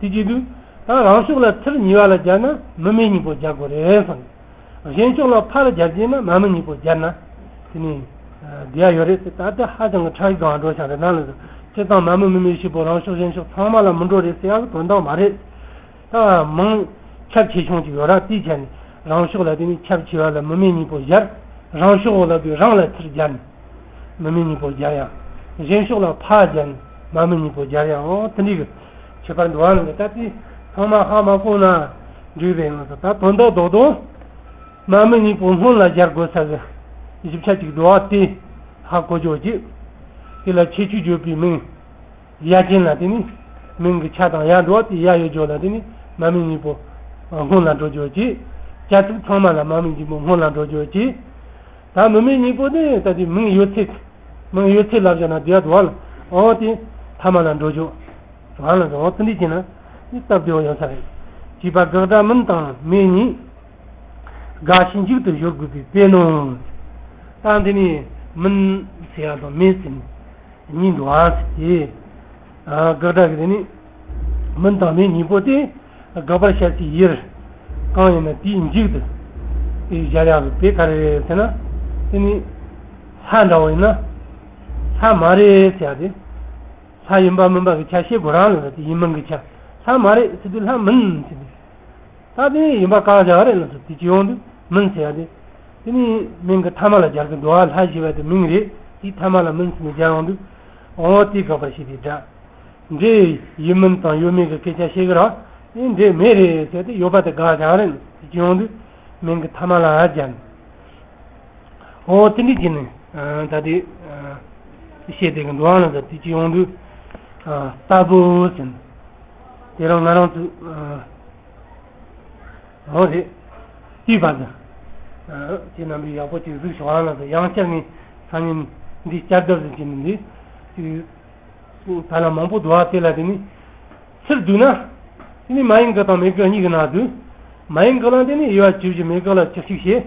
དེ་བྱེད་དུས་ད་རང་ཕྱོགས་ལ་ཚུར་ཉེ་བ་ལ་སྦྱར་ན་མི་མེད་གཉིས་པོ་སྦྱར་དགོས་རེད་གསུངས། གཞན་ཕྱོགས་ལ་ཕར་སྦྱར་བྱས་ན་མ་མི་གཉིས་པོ་སྦྱར་ན། དེ་ནི་འདི་ཡ་ཡོད་རེད་ཟེར། ད་ལྟ་ཧ་ཅང་གི་ཕྲ་གི་སྒང་འགྲོ་ཤག་རེད་ན་ལ། སྤྱིར་བཏང་མ་མི་མི་མེད་བཞི་པོ་རང་ཕྱོགས་གཞན་ཕྱོགས་ཚང་མ་ལ་མི་འགྲོ་རེད་ཟེར་ཡག་གི་དོན་དག་མ་རེད། ད་མང་ཁྱབ་ཆེ་ཆུང་ཅིག་ཡོད་ར། དེའི་ཆ་ནས་རང་ཕྱོགས་ལ་དེ་ནི་ཁྱབ་ཆེ་བ་ལ་མི་མེད་གཉིས་པོ་སྦྱར། རང་ཕྱོགས་ལ་དུས་རང་ལ་ཚུར་སྦྱར་ནས། མི་མེད་གཉིས་པོ་སྦྱར་ཡང་། གཞན་ཕྱོགས་ལ་ཕར་སྦྱར་ནས་མ་མི་གཉིས་པོ་སྦྱར་ཡང་། འོ་དེ་འདྲའི་གི་ཁྱད་པར་འདུག་བ་ལ་ད་དེ་ཚང་མ་ཧ་མ་གོ་ན་འགྲིག་རེད་ལ། ད་དོན་དག་རྡོག་རྡོག་མ་མི་གཉིས་པོ་སྔོན་ལ་སྦྱར་དགོས་ས་གི་ཞིབ་ཆ་ཅིག་འདུག་བ་དེ་ཧ་གོ་ཆོག་ཅིག་དེ་ལ་ཁྱད་ཆོས་བརྗོད་པའི་མིང་ཡ་ཅན་ལ་དེ་ནི་མིང་གི་ཆ་དང་ཡ་འགྲོ་བ་དེ་ཡ་ཡོད་ཆོག་ལ་དེ་ནི་མ་མི་གཉིས་པོ་སྔོན་ལ་འགྲོ་ཆོག་ཅིག་རྒྱ་ཚིག་ཚང་མ་ལ་མ་མི་གཉིས་པོ་སྔོན་ལ་འགྲོ་ཆོག་ཅིག་ད་མི་མེད་གཉིས་པོ་ནི་ད་དེ་མིང་ཡོད་ཚད། མིང་ཡོད་ཚད་ལབ་བཞག་ན་དེ་ཡ་དུ་བ་ལ། འོ་དེ་ཐ་མ་ལ་འགྲོ་ཆོག་ང་ལ་འོ་དེ་འདྲ་བྱས་ན་ནི་སྟབས་བདེ་བ་ཡོང་ས་རེད། ཅེས་པ་དགག་སྒྲ་མིན་དང་མེད་གཉིས། དགག་བྱའི་མཇུག་ཏུ་སྦྱོར་དགོས་པའི་དཔེ་ནོ། ད་འདི་ནི་མིན་ཟེར་ཡ་དང་མེད་ཟེར་ནས་གཉིས་འདུག་ཨ་ཟེར་ཏེ། དགག་སྒྲ་གི་དེ་ནི་མིན་དང་མེད་གཉིས་པོ་དེ། དགག་པར་བྱ་ཚིག་ཡིར། གང་ཡིན་ན་དེའི་མཇུག་ཏུ། དེ་སྦྱར་ཡག་གི་དཔེ་ག་རེ་རེད་ཟེར་ན། དེ་ནི། ལྷ་འདྲ་བོ་ཡིན་ན། ལྷ་མ་རེད་ཟེར་ཡ་དེ། ལྷ་ཡིན་པ་མིན་པ་གི་ཆ་བཤད་དགོས་རང་ལ་དེ་ཡིན་མིན་གི་ཆ། ལྷ་མ་རེད་ཟེར་དུས་ལྷ་མིན་ཟེར་དུས། ད་དེ་ཡིན་པ་བཀག་བཞག་རེད་ལ་སོ་དེ་ཅི་ཡོང་དུས་མིན་ཟེར་ཡ་དེ། དེ་ནི་མིང་གི་ཐ་མ་ལ་སྦྱར་གི་འདུག་ཨ། ལྷ་ཞེས་པ་དེ་མིང་རེད། དེའི་ཐ་མ་ལ་མིན་ཟེར་ནས་སྦྱར་ཡོང་དུས། འོ་དེ་དགག་པར་བྱེད་པའི་སྒྲ། འདྲེ་ཡིན་མིན་དང་ཡོད་མེད་ཀྱི་སྐད་ཆ་བཤད་གི་ར། དེ་འདྲེ་མེད་རེད་ཟེར་ཏེ་ཡོད་པ་དེ་དགག་བྱ་རེད། དེ་ཅི་ཡོང་དུས་མིང་གི་ཐ་མ་ལ་སྦྱར་ནས། འོ་དེ་འདྲ་བྱས་ནས་ད་དེ་བཤད་དེ་གི་འདུག་ཨང་ལ་ད་དེ་ཅི་ཡོང་དུས་ལྟ་བུ་ཟེར་ནས་དེ་རང་ང་རང་ཚོས། འོ་རེད། དེའི་བར་དུ། ཁྱེད་རྣམ་པས་ཡག་པོ་ཅིག་གཟིགས་ཤོག་ཨ་ལ་དང་ཡང་བསྐྱར་ངས་སང་ཉིན་འདི་བསྐྱར་ལྡབ་ཟིག་བྱས་ནས་འདི། ད་ལ་མང་པོ་འདུག་ཨ་དེ་ལ་དེ་ནི། ཚུར་བསྡུ་ན། དེ་ནི་མ་ཡིན་དགག་དང་མེད་དགག་གཉིས་ཀྱི་ནང་དུ། མ་ཡིན་དགག་ལ་དེ་ནི་དབྱེ་བ་བཅུ་བཞི་མེད་དགག་ལ་བཅུ་གཅིག་བྱས།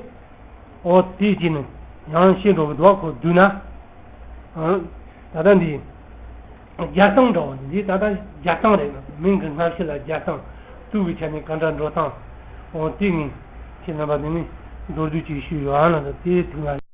འོ་དེ་བྱས་ནས་ཡང་བཤད་འགྲོ་གི་འདུག་ཨ་ཁོ་བསྡུ་ན། ད་ལྟ་འདི། རྒྱལ་ཐང་འདྲ་བོ་འདི་ད་ལྟ་རྒྱལ་ཐང་རེད། མིང་གི་སྔ་ཕྱི་ལ་རྒྱལ་ཐང་། དུས་ཀྱི་ཆ་ནས་ག་འདྲ་འགྲོ་སྟངས། འོ་དེ་ངས་ཁྱེད་རྣམ་པ་དེ་ནས་མདོར་བསྡུས་ཅིག་ཞུས་ཡོད་ཨ་ལ་དེའི་ཐོག་ལ།